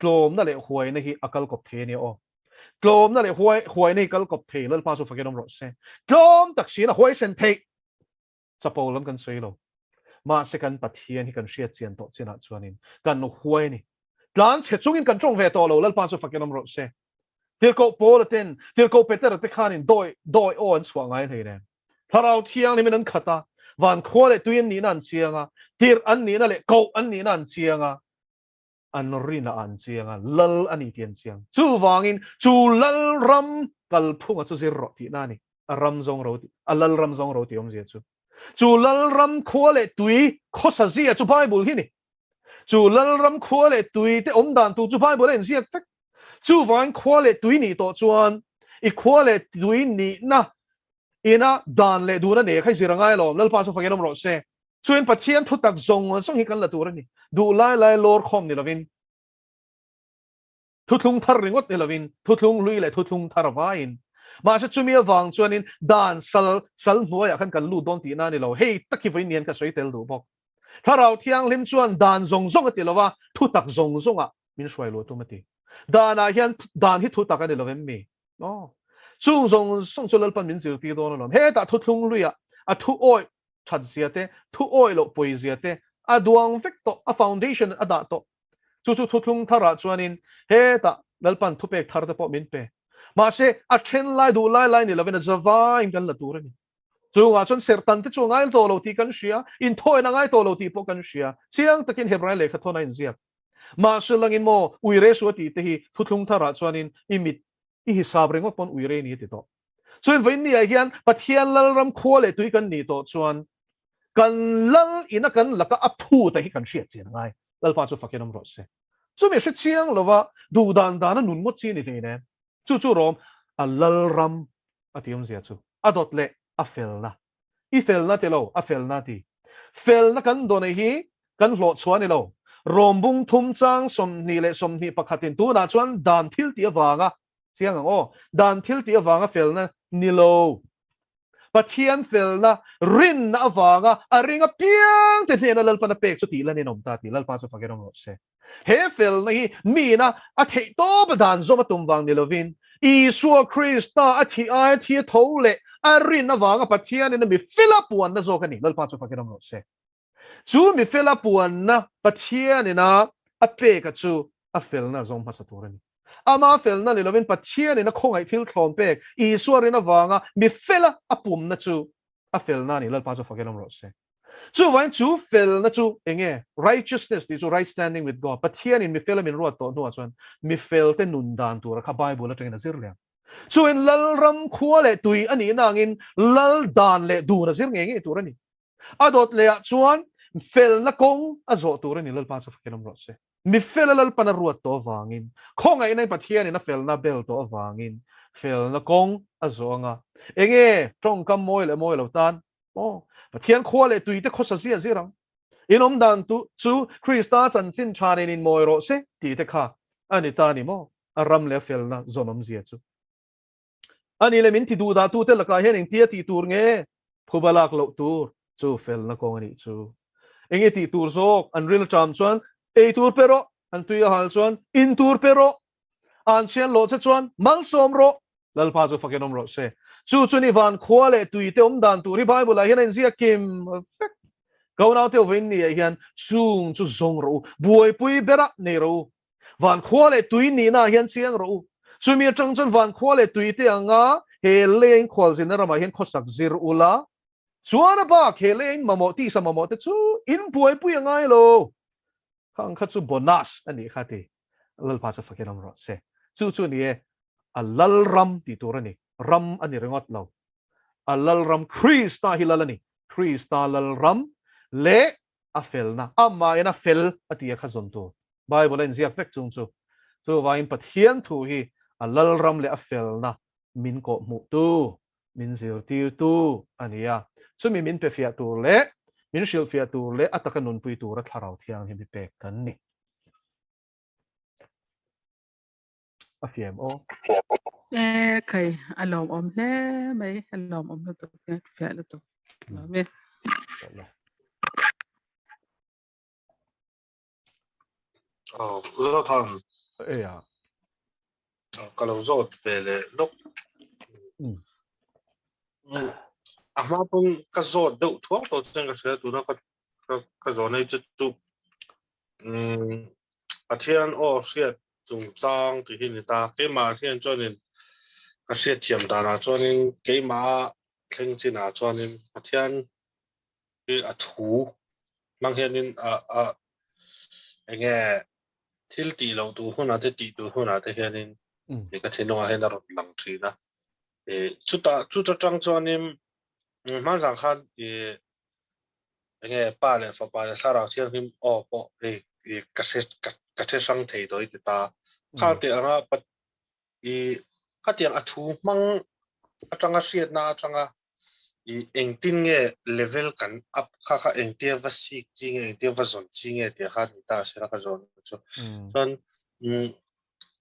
Tlawmna leh huaina hi a kal kawp thei a nia aw. Tlawmna leh huai huaina hi kal kawp thei Lalpa chu fakin awm rawh se. Tlawm tak siin a huaisen theih. Chapo lam kan sawi lo. Mahse kan Pathian hi kan hriat chian tawh chinah chuanin kan huai a ni. Tlan chhe chungin kan tawng ve tawh lo Lalpa chu fakin awm rawh se. Tirhkoh Paula ten, Tirhkoh Petera te khanin dawi dawi aw an chhuah ngai hleinem. Thlarau Thianghlimin an khat a, van khua leh tui an nihna an chiang a, tirh an nihna leh koh an nihna an chiang a, an rinah an chiang a, lal a ni tih an chiang. Chuvangin chu lal ram kalphunga chu zir rawh tihna a ni. A ram zawng ro tih, a lal ram zawng ro tih awmzia chu. Chu lal ram khua leh tui khawsa zia chu Bible hi ni. Chu lal ram khua leh tui te awm dan tur chu Bible a inziak vek. Chuvangin khua leh tui nih tawh chuan i khua leh tui nihna ina dan leh dun a nei kha i zir a ngai alawm. Lalpa chu fakin awm rawh se. Chuan Pathian thutak zawng zawng hi kan la tur a ni. Duh lai lai lawr khawm ni lovin, thuthlung thar ringawt ni lovin, thuthlung hlui leh thuthlung thar vaiin. Mahse chumi avang chuanin dan sal sal hnuaiah khan kan lut dawn tihna a ni lo. Hei tak hi vawiin nian ka sawi tel duh bawk. Thlarau Thianghlim chuan dan zawng zawng a ti lo va, thutak zawng zawngah min hruai luh tum a ti. Danah hian dan hi thutak a ni lo em mi? Aw. Chung zawng zawng chu Lalpan min zirtir dawn alawm. Hetah thuthlung hluiah a thu awih that zia te, thu awih loh pawi zia te a duang vek tawh, a foundation a dah tawh. Chu chu thuthlung tharah chuanin hetah Lalpan thupek thar te pawh min pe. Mahse, a then lai duh lai lai ni lovin a zavaiin kan la tur a ni. Chungah chuan serhtan te chu a ngai tawh lo tih kan hria, inthawiin a ngai tawh lo tih pawh kan hria. Chiang takin Hebrai lehkha thawn a inziak. Mahse langin maw ui re su a tih te hi thuthlung tharah chuanin i mit i hisap ringawt pawn ui re ni a ti tawh. Chuan vawiin ni ah hian Pathian Lalram khua leh tui kan nih tawh chuan kan Lal ina kan laka a phut a hi kan hriat chian a ngai. Lalpa chu fakin awm rawh se. Chumi hre chiang lova duh dan dana nun ngawt chi ni hlei nen. Chu chu rawm a Lalram a ti awmzia chu a dawt leh a felna. I felna ti lo, a felna ti. Felna kan dawn hi kan hlawh chhuah a ni lo. Rawm bung thum chang 21 in tunah chuan dan thil tih avanga Chiang ang aw. Dan thil tih avanga felna ni lo. Pathian felna rinna avanga a ring apiang te hnena Lalpan a pek chu tih lan in awm ta tih Lalpa chu fakin awm rawh se. He felna hi miina a theih tawp a dan zawm a tum vang ni lovin Isua Krista a thih aia thi a tho leh a rin avanga Pathianin a mi fela puanna zawk a ni. Lalpa chu fakin awm rawh se. Chu mi fela puanna Pathianin a a peka chu a felna a zawng hmasa tur a ni. Ama felna ni lovin Pathianin a khawngaih thil thlawn pek Isua rin avanga mi fela a pumna chu a felna a ni. Lalpa chu fakin awm rawh se. Chuvangin chu felna chu eng nge? Righteousness tih chu right standing with God. Pathianin mi fela min ruat tawh hnuah chuan mi felte nun dan tura kha Bible atangin a zir leh ang. Chuin Lalram khua leh tui a nihna angin Lal dan leh dun a zir ngei ngei tur a ni. A dawt leh ah chuan felna kawng a zawh tur a ni Lalpa chu fakin awm rawh se. Mi fela Lalpan a ruat tawh avangin, khawngaihna in Pathian in a felna a bel tawh avangin felna kawng a zawh anga. Enge tawngkam mawi leh mawi lo tan maw? Pathian khua leh tui te khawsa zia zir ang. In awm dan tu chu Krista chanchin tha nen in mawi rawh se tih te kha a ni ta ni maw? A ram leh a felna zawn awmzia chu. A ni le min ti duh dah tute lakah hian engtia tih tur nge? Phuba lak loh tur chu felna kawng a nih chu. Enge tih tur zawk? An ril ṭam chuan ei tur pe rawh, an tui a hal chuan in tur pe rawh, an chhian loh che chuan malsawm rawh. Lalpa chu fakin awm rawh se. Chu chu ni van khua leh tui te awm dan tur hi Bible ah hian a inziak kim vek. Ka unaute vawiin ni ah hian chung chu zawng rawh u, buaipui berah nei rawh u. Van khua leh tui nihna ah hian chiang rawh u. Chumi atang chuan van khua leh tui te anga he lei a inkhualzinna ramah hian khawsak zir ula, chuan a bak he lei a in mamawh tisa mamawh te chu in buaipui a ngai lo. Khang kha chu bonus a nih kha ti. Lalpa chu fakin awm rawh se. Chu chu ni e, a Lalram tih tur a ni. Ram a ni ringawt lo. A Lalram Krista hi Lal a ni. Krista Lalram leh a felna, amahin a fel a ti a kha zawn tur. Bible a inziak vek chung chu. Chuvangin Pathian thu hi a lalram leh a felna min kawhhmuhtu, min zirtirtu a ni a. Chumi min pe fiah tur leh min hrilhfiah tur leh a taka nunpui tura Thlarau Thianghlim hi pek kan ni. A fiam aw. E khai a lawm awm hle mai a lawm awm lutuk e fiah lutuk lawm e. Oh, zo than. E ya. Ka lo zawt ve leh lawk. A hma pawn ka zawt deuh thuak tawh chuan ka hria tuna ka ka zawh nei chu chu Pathian aw hriat chungchang tih hi ni ta. Keimah hian chuanin ka hriat thiam danah chuanin keimah thleng chinah chuanin Pathian hi a thu hmang hianin a a enge thil tih loh tur hunah te tih tur hunah te hianin ka thinlungah hian a rawn lang thin a. Chutah chuta tang chuanin hmanzang khan ih enge pa leh fapa leh thlarau thianghlim aw pawh hei ih ka hre ka hre hrang thei tawh i ti ta. Khang teh anga ih khatiang a thu hmang atanga hriatna atanga ih engtin nge level kan up kha kha engtia va sik chi nge engtia va zawn chi nge tih kha ni ta sela ka zawn chu. Chuan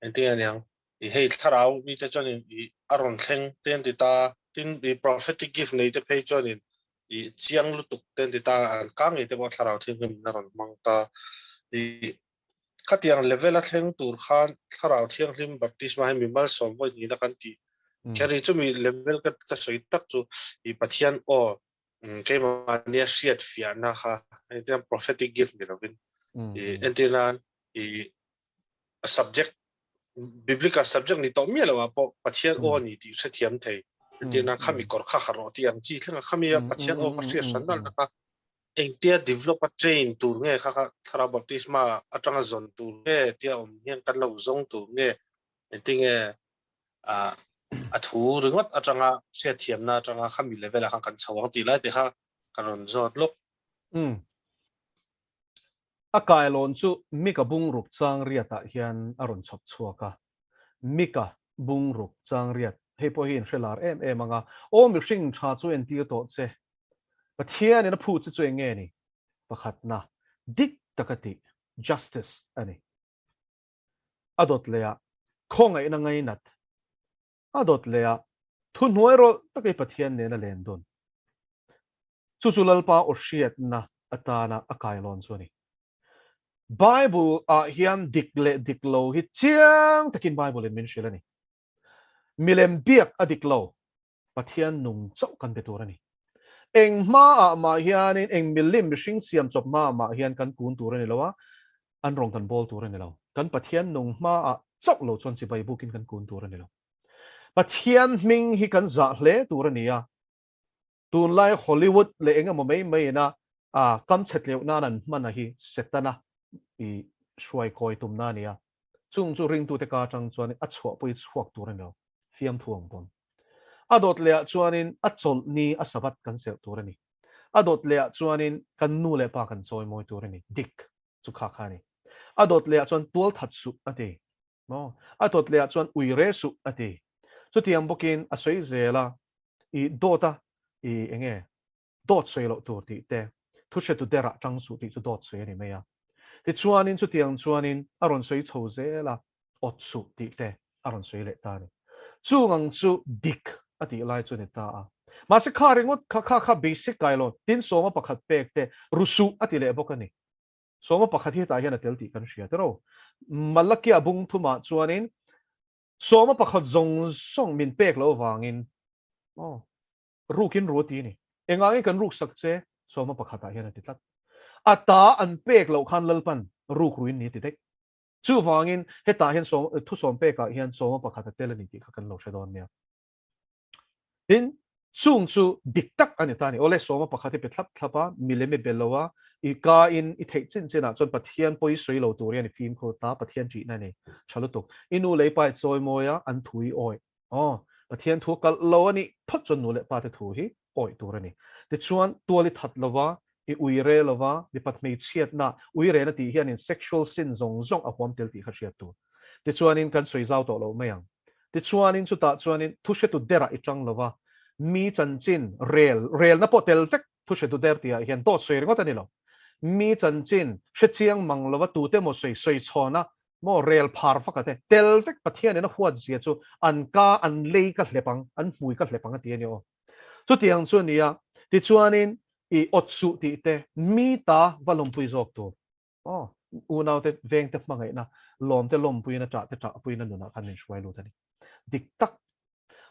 engtin nge niang i hei thlarau mi te chuanin i a rawn thleng te an ti ta tin i prophetic gift nei te phei chuanin i chiang lutuk te an ti ta an ka ngei te pawh thlarau thianghlim in a rawn hmang ta i khatiang level a thleng tur khan thlarau thianghlim baptisma hi mi malsawm vawi nihna kan tih kher hi chumi level ka ka sawi tak chu i Pathian aw keimahnia hriat fiahna kha engtiang prophetic gift ni lovin i entirnan i subject biblical subject ni tawh miah lo ah pawh Pathian aw a ni tih hrethiam thei entirna khami kawr kha kha rawh tih ang chi thleng a khami a Pathian aw ka hriat hran nalh tak a engtia develop a train tur nge kha kha thlarau baptisma atanga zawn tur nge tia awm hian kan lo zawng tur nge engtinge a. A thu ringawt atanga hriatthiamna atanga khami level ah khan kan chho ang tih lai te kha ka rawn zawt lawk. Umm. A kailawn chu Mika bungruk chang riatah hian a rawn chhawp chhuak a. Mika bungruk chang riat, hei pawh hi in hre lar em em ang a, aw mihring tha chu entir tawh che. Pathianin a phut che chu eng nge ni? Pakhatna, dik taka tih, justice, a ni. A dawt leh ah khawngaihna ngainat, a dawt leh ah thuhnuai rawlh takin Pathian nena len dun. Chu chu Lalpa aw hriatna atana a kailawn chu a ni. Bible ah hian dik leh dik lo hi chiang takin Bible in min hrilh a ni. Milem biak a dik lo, Pathian nung chauh kan be tur a ni. Eng hmaah mah hianin, eng milim mihring siam chawp hmaah mah hian kan kun tur a ni lo a, an rawn kan bawl tur a ni lo. Kan Pathian nung hmaah chauh lo chuan chibai bukin kan kun tur a ni lo. Pathian hming hi kan zah hle tur a ni a, tunlai Hollywood leh eng emaw mai mai ina kam chhe tleuh nan an hman a hi Setana i hruai kawi tumna a ni a, chung chu ringtute ka atang chuan a chhuahpui chhuak tur a ni lo, fiamthu ang pawn. A dawt lehah chuanin a chawlh ni a Sabbath kan serh tur a ni. A dawt lehah chuanin kan nu leh pa kan chawi mawi tur a ni. Dik chu kha kha a ni. A dawt lehah chuan tual that suh a ti. Maw? A dawt lehah chuan ui re suh a ti. Chutiang bawkin a sawi zel a, i dawt a, i eng nge? Dawt sawi loh tur tih te, thu hretu derah tang suh tih chu dawt sawi a ni mai a. Tichuanin chutiang chuanin a rawn sawi chho zel a, awt suh tih te a rawn sawi leh ta a ni. Chung ang chu dik a tih lai chu a ni ta a. Mahse kha ringawt kha kha kha basic kai lo, tin sawma pakhat pek te ru suh a ti leh bawk a ni. Sawma pakhat hi hetah hian a tel tih kan hria tiraw. Malakia bung thumah chuanin sawma pakhat zawng zawng min pek loh avangin aw Rukin ru a ti a ni. Engah nge kan ruk sak che? Sawma pakhatah hian a ti tlat. A ta an pek loh khan Lalpan ruk ruin ni a ti daih. Chuvangin hetah hian sawm, thusawm pekah hian sawma pakhat a tel a ni tih kha kan lo hre dawn nia. Tin, chung chu dik tak a ni ta a ni. Awle, sawma pakhat hi pe thlap thlap a, milem i be lo a, i ka in i theih chin chinah chuan Pathian pawi sawi lo tur hian i fimkhur ta, Pathian ṭihna a ni. Ṭha lutuk. I nu leh i pa i chawimawi a, an thu i awih. Aw, Pathian thu kalh lo a nih phawt chuan nu leh pa te thu hi awih tur a ni. Tichuan, tual i that lova, i ui re lova, mipat hmeichhiatna, ui rena tih hianin sexual sin zawng zawng a huam tel tih kha hriat tur. Tichuanin kan sawi zau tawh lo mai ang. Tichuanin chutah chuanin thu hretu derah i tang lova, mi chanchin rel, relna pawh tel vek thu hretu der tihah hian dawt sawi ringawt a ni lo. Mi chanchin hre chiang mang lova tute maw sawi sawi chhawn a, Maw rel phar vak a te, tel vek Pathianin a huat zia chu an ka, an lei ka hlep ang, an hmui ka hlep ang a ti a ni aw. Chutiang chu a ni a, tichuanin i awt suh tih te, mi ta va lawmpui zawk tur. Aw, unaute vengte hmangaihna, lawmte lawmpuina, ṭahte ṭahpuina nunah khan min hruai lut a ni. Dik tak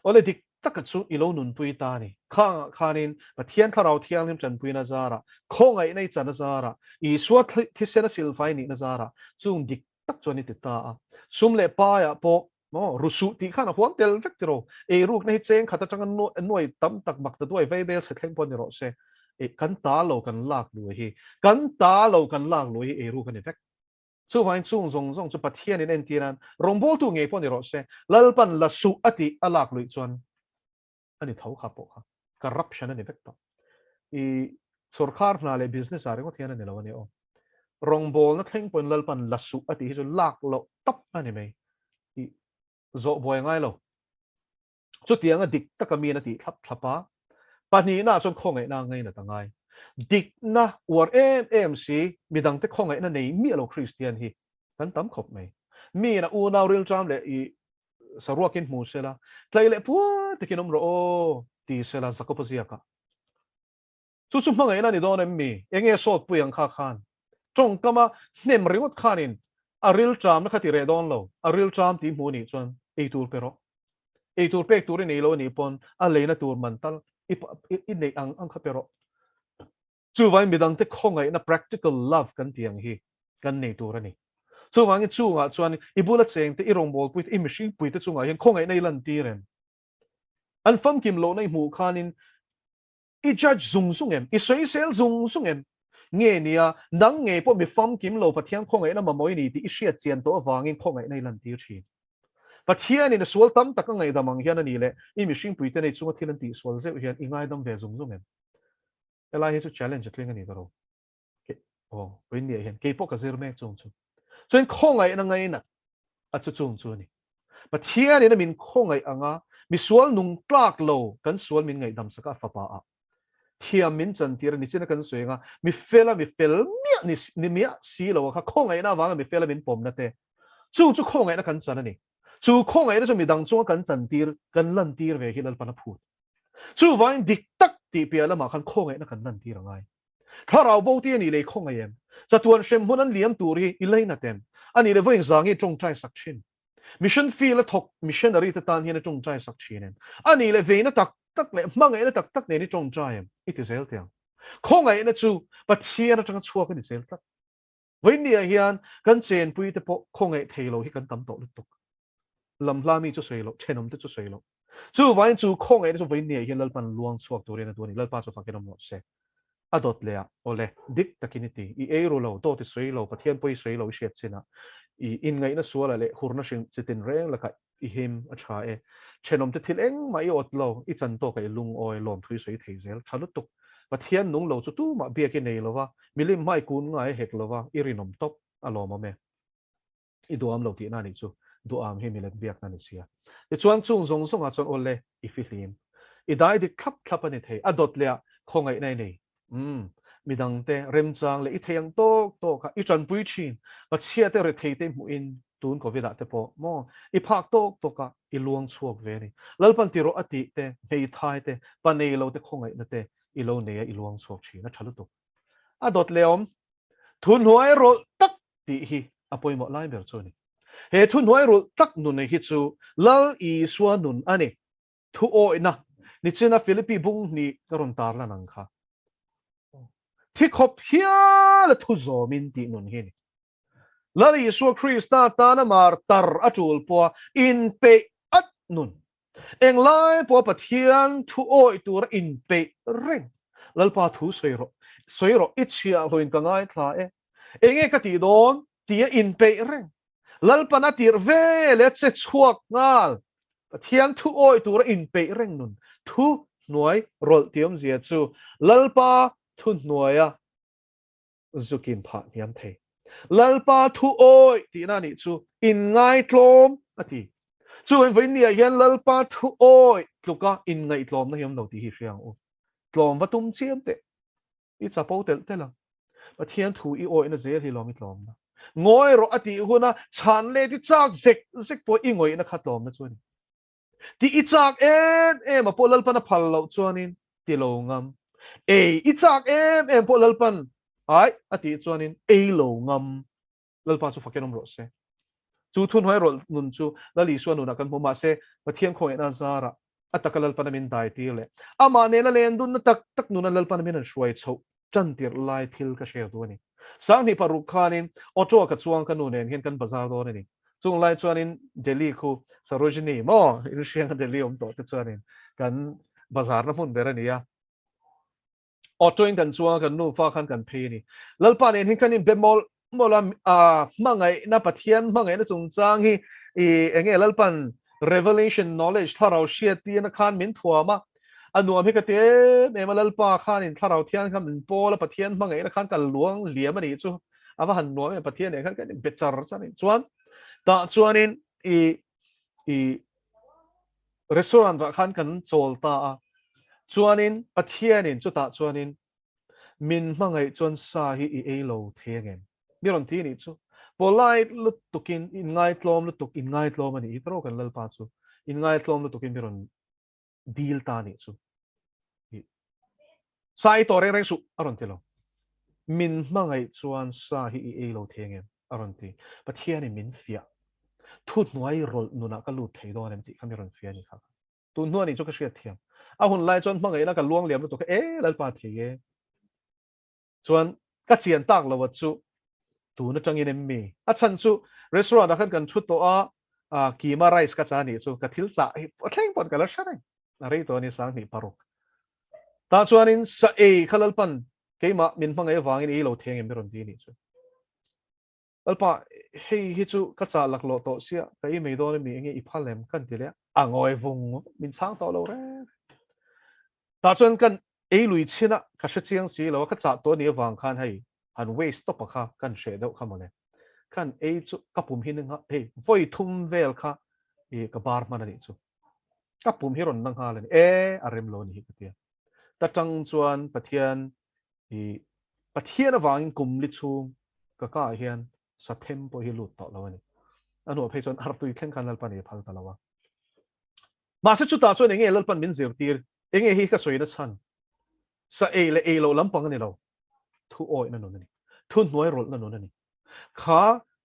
Awle dik taka chu i lo nunpui ta a ni. Khangah khanin Pathian Thlarau Thianghlim tanpuina zarah, khawngaihna i chan a zarah, Isua thisen a silfai nihna zarah chung dik tak chuan i ti ta a. Sum leh paiah pawh maw ru suh tih khan a huam tel vek tiraw. Eirukna hi cheng khat atanga nuai tam tak mak ta duai vei bel chhe thleng pawh ni rawh se. Kan ta lo kan lak lui hi, kan ta lo kan lak lui hi eiruk a ni vek. Chuvangin chung zawng zawng chu Pathianin entir an rawngbawltu ngei pawh ni rawh se, Lalpan la suh a tih a lak luih chuan a ni tho kha pawh kha corruption a ni vek tawh. I sawrkar hna leh business ah ringawt hian a ni lo a ni aw. Rawngbawlna thleng pawhin Lalpan la suh a tih hi chu lak loh tap a ni mai. I zawh buai ngai lo. Chutianga dik taka miin a tih thlap thlap a, pahnihnaah chuan khawngaihna a ngainat a ngai. Dikna uar em em si, midangte khawngaihna nei miah lo Kristian hi kan tam khawp mai. Miin a unau rilṭam leh i saruakin hmu sela, tlai leh puar takin awm rawh aw ti sela Jakob-a ziakah. Chu chu hmangaihna a ni dawn em mi? Enge sawtpui ang kha khan? Tawngkama hnem ringawt khanin a rilṭamna kha ti reh dawn lo. A rilṭam tih hmuh anih chuan eitur pe rawh. Eitur pek tur i nei lo anih pawn a leina tur man tal i neih ang ang kha pe rawh. Chuvangin midangte khawngaihna practical love kan tih ang hi kan nei tur a ni. Chuvangin chungah chuan i bula chengte, i rawngbawlpuite, i mihringpuite chungah hian khawngaihna i lantir em? An famkim lohna i hmuh khanin I judge zung zung em? I sawisel zung zung em? Nge nia, nang ngei pawh mi famkim lo Pathian khawngaihna mamawh i ni tih i hriat chian tawh avangin khawngaihna i lantir thin. Pathianin a sual tam tak a ngaihdam ang hian a ni leh i mihringpuite nei chunga thil an tihsual zeuh hian i ngaidam ve zung zung em? Helai hi chu challenge a tling a ni ta ro. Ke, aw, vawiin hian kei pawh ka zir mek chung chu. Chuan khawngaihna ngainat a chu chung chu a ni. Pathianin a min khawngaih anga misual nung tlak lo kan sual min ngaihdam sak a fapa ah thiam min chantir a ni chin a kan sawi anga mi fela mi fel miah ni ni miah si lo a kha khawngaihna avanga mi fela min pawmna te chung chu khawngaihna kan chan a ni. Chu khawngaihna chu midang chunga kan chantir kan lantir ve hi Lalpan a phut. Chuvangin dik tak tih piah lamah khan khawngaihna kan lantir a ngai. Thlarau bo te a nih leh i khawngaih em? Chatuan hrem hmun an liam tur hi i lainat em? A nih leh vawiin zangi tawngtai sak thin. Mission field a thawk missionary te tan hian i tawngtai sak thin em? A nih leh veina tak tak leh hmangaihna tak tak nen i tawngtai em? I ti zel teh ang. Khawngaihna chu Pathian atanga chhuak a ni zel tlat. Vawiinniah hian kan chenpui te pawh khawngaih thei lo hi kan tam tawh lutuk. Lamhla mi chu sawi loh, thenawm te chu sawi loh. Chuvangin chu khawngaihna chu vawiinniah hian Lalpan luang chhuak turin a duh a ni. Lalpa chu fakin awm rawh se. A dawt leh ah, awle, dik takin i ti, i ei ru lo, dawt i sawi lo, Pathian pawh i sawi lo i hriat chinah, i inngaihna sualah leh hurna hring chitin reng lakah i him a tha e. Thenawm te thil engmah i awt lo, i chan tawkah i lungawi, lawmthu i sawi thei zel. Tha lutuk. Pathian nung lo chu tumah biak i nei lo va, milim hmai kun ngai hek lo va, i rinawm tawp a lawmawm e. I duham lo tihna anih chu, duham hi milem biakna a ni sia. Tichuan chung zawng zawngah chuan awle i fihlim. I dai dik thlap thlap a ni thei, a dawt leh ah khawngaihna i nei. Umm, midangte remchang leh i thei ang tawk tawk a, i tanpui thin, Pachhia te rethei te hmuhin tun Covid ah te pawh maw i phak tawk tawk a, i luang chhuak ve a ni. Lalpan ti rawh a tih te, hmeithai te, pa nei lo te khawngaihna te i lo nei a, i luang chhuak thin a tha lutuk. A dawt leh awm, thuhnuai rawlh tak tih hi a pawimawh lai ber chu a ni. He thuhnuai rawlh tak nun hi chu Lal Isua nun a ni. Thu awihna nichina Philippi bung hnih ka rawn tar lan ang kha. Thi khawp hial a thu zawmin tih nun hi a ni. Lal Isua Krista tana mar tar a tul pawha inpeih at nun. Englai pawha Pathian thu awih tura inpeih reng. Lalpa thu sawi rawh, sawi rawh, i chhiah hlawin ka ngaithla e. Enge ka tih dawn tia inpeih reng. Lalpan a tirh ve leh a che chhuak nghal. Pathian thu awih tura inpeih reng nun thu hnuai rawlh tih awmzia chu Lalpa thu hnuaia zukin phah hniam thei. Lalpa thu awih tihna anih chu inngaitlawm a ti. Chu vawiinniah hian Lalpa thu awih tluka inngaihtlawmna hi awm lo tih hi hria ang u. Tlawm va tum chiam teh. I chapo telh telh ang. Pathian thu i awihna zel hi lawm i tlawmna. Ngawi rawh a tih huna chhan let i chak zek zek pawh i ngawihna kha tlawmna chu a ni. Tih i chak em em a pawh Lalpan a phal loh chuanin ti lo ngam. Ei i chak em em pawh Lalpan ai a tih chuanin ei lo ngam. Lalpa chu fakin awm rawh se. Chu thuhnuai rawlh nun chu Lal Isua nunah kan hmu mahse Pathian khawngaihna zarah a taka Lalpana min dai tir leh amah nena len dunna tak tak nuna Lalpana min an hruai chhoh tan tirh lai thil ka share duh a ni. Sanghnih paruk khanin auto-a ka chuang ka nu nen hian kan bazar dawn a ni. Chung lai chuanin Delhi khu Sarojini maw inhrianga Delhi awm tawh te chuanin kan bazarna hmun ber a ni a. Auto in kan chuang a, kan nufa khan kan phei a ni. Lalpa nen hian kan inbe mawlh mawlh a, a hmangaihna, Pathian hmangaihna chungchang hi i enge Lalpan revelation knowledge thlarau hriat tirna khan min thuam a, a nuam hi ka ti em em a, Lalpa khanin thlarau thian khan min pawl a, Pathian hmangaihna khan ka luang liam a nih chu, a va han nuam em, Pathian nen khan kan inbe char char a ni. Chuan tah chuanin i i Restaurant ah khan kan chawl ta a, chuanin Pathianin chutah chuanin min hmangaih chuan sa hi i ei lo thei angem? Mi rawn ti anih chu. Polite lutukin, inngaitlawm lutuk, inngaitlawm anih hi tawrh kan Lalpa chu, inngaitlawm lutukin mi rawn dil ta anih chu. Sa ei tawh reng reng suh, a rawn ti lo. Min hmangaih chuan sa hi i ei lo thei angem? A rawn ti. Pathianin min fiah. Thuhnuai rawlh nunah ka lut thei dawn em tih kha mi rawn fiah a ni kha. Tun hnuah nih chu ka hriat thiam. A hun lai chuan hmangaihna ka luang liam lutuk e, Lalpa thei e. Chuan ka chian tak lo a chu tun atangin em mi? A chhan chu restaurant ah khan kan thu tawh a, ah keema rice ka cha nih chu ka thil chah hi thleng pawn ka la hre reng. A rei tawh a ni 2006. Tah chuanin sa ei kha Lalpan keimah min hmangaih avangin ei lo theng em mi rawn ti nih chu. Lalpa. hei hi chu ka chah laklawh tawh sia, ka ei mai dawn ami enge i phal em kan ti leh a, a ngawi vung vung, min chhang tawh lo reng. Tah chuan kan ei lui chhin a, ka hre chiang si lo a, ka chah tawh anih avang khan hei han waste tawp a kha kan hreh deuh kha mawle. Kan ei chu ka pum hi ni hei vawi thum vel kha i ka bar hman anih chu. Ka pum hi rawn na nghal a ni, e a rem lo anih hi ka ti a. Ta tang chuan Pathian i Pathian avangin kum li chhung ka ka ah hian sa them pawh hi lut tawh lo a ni. A hnuah phei chuan artui thleng khan Lalpan i phal ta lo a. Mahse chutah chuan enge Lalpan min zirtir, enge hi ka sawi na chhan? Sa ei leh ei loh lampang a ni lo, thu awihna nun a ni, thu hnuai rawlhna nun a ni. Kha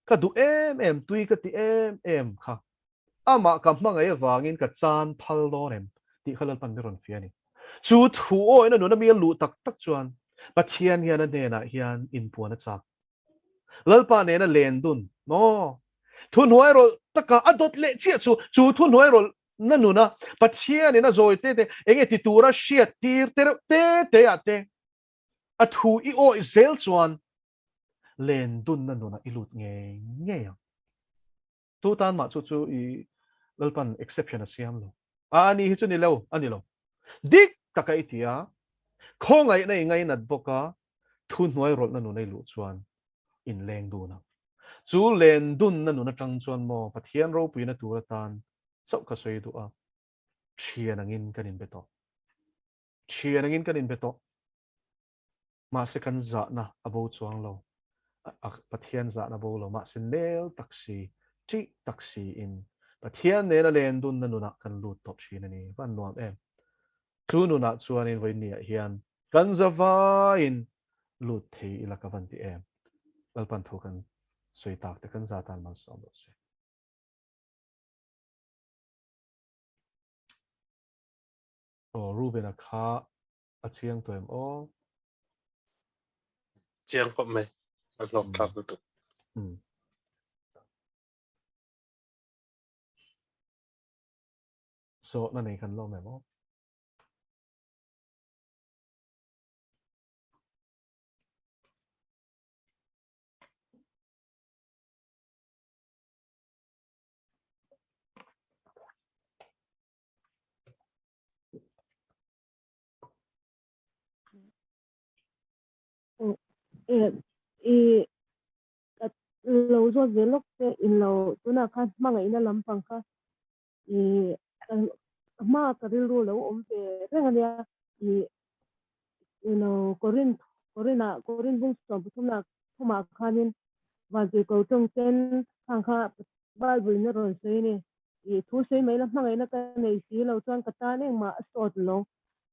ka duh em em, tui ka ti em em kha Amah ka hmangaih avangin ka chan phal dawn em tih kha Lalpan mi rawn fiah a ni. Chu thu awihna nuna mi a luh tak tak chuan Pathian hian a hnenah hian inpuan a chak. Lalpa nena len dun maw? Thu hnuai rawlh taka a dawt leh chiah chu, chu thu hnuai rawlh na nuna Pathianin a zawi te te enge ti tura hriat tir te reuh te te ah te a thu i awih zel chuan len dunna nunah i lut ngei ngei ang. Tu tan mah chu chu i Lalpan exception a siam lo. A ni hi chu ni lo, a ni lo. Dik taka i ti a, khawngaihna i ngainat bawk a, thu hnuai rawlhna nun a i luh chuan in leng dun ang. Chu len dunna nun atang chuan maw Pathian ropuina tur atan chauh ka sawi duh a, thian angin kan inbe tawh. Thian angin kan inbe tawh. Mahse kan zahna a bo chuang lo, a Pathian zahna bo lo, mahse nel tak si, ṭih tak si in Pathian nena len dunna nunah kan lut tawh ṭhin a ni. Va nuam em! Chu nunah chuanin vawiinniah hian kan zavaiin lut thei ila ka van ti em! Lalpan thu kan sawi tak te kan za tan malsawm rawh se. Aw Reuben-a kha A chiang tawh em aw? Chiang khawp mai. A hlawk thlak lutuk. Zawhna nei kan lawm em aw? I ka lo zawt ve lawk te in lo tunah khan hmangaihna lampang kha i hma ka rilru lo awm ve reng ania i i lo Korinth Korinah Korinth bung 13 thumah khanin Vanpui ko tawng ten khang kha Bible in a rawn sawi a ni. I thu sawi mai la hmangaihna ka nei si lo chuan ka tan engmah a sawt lo.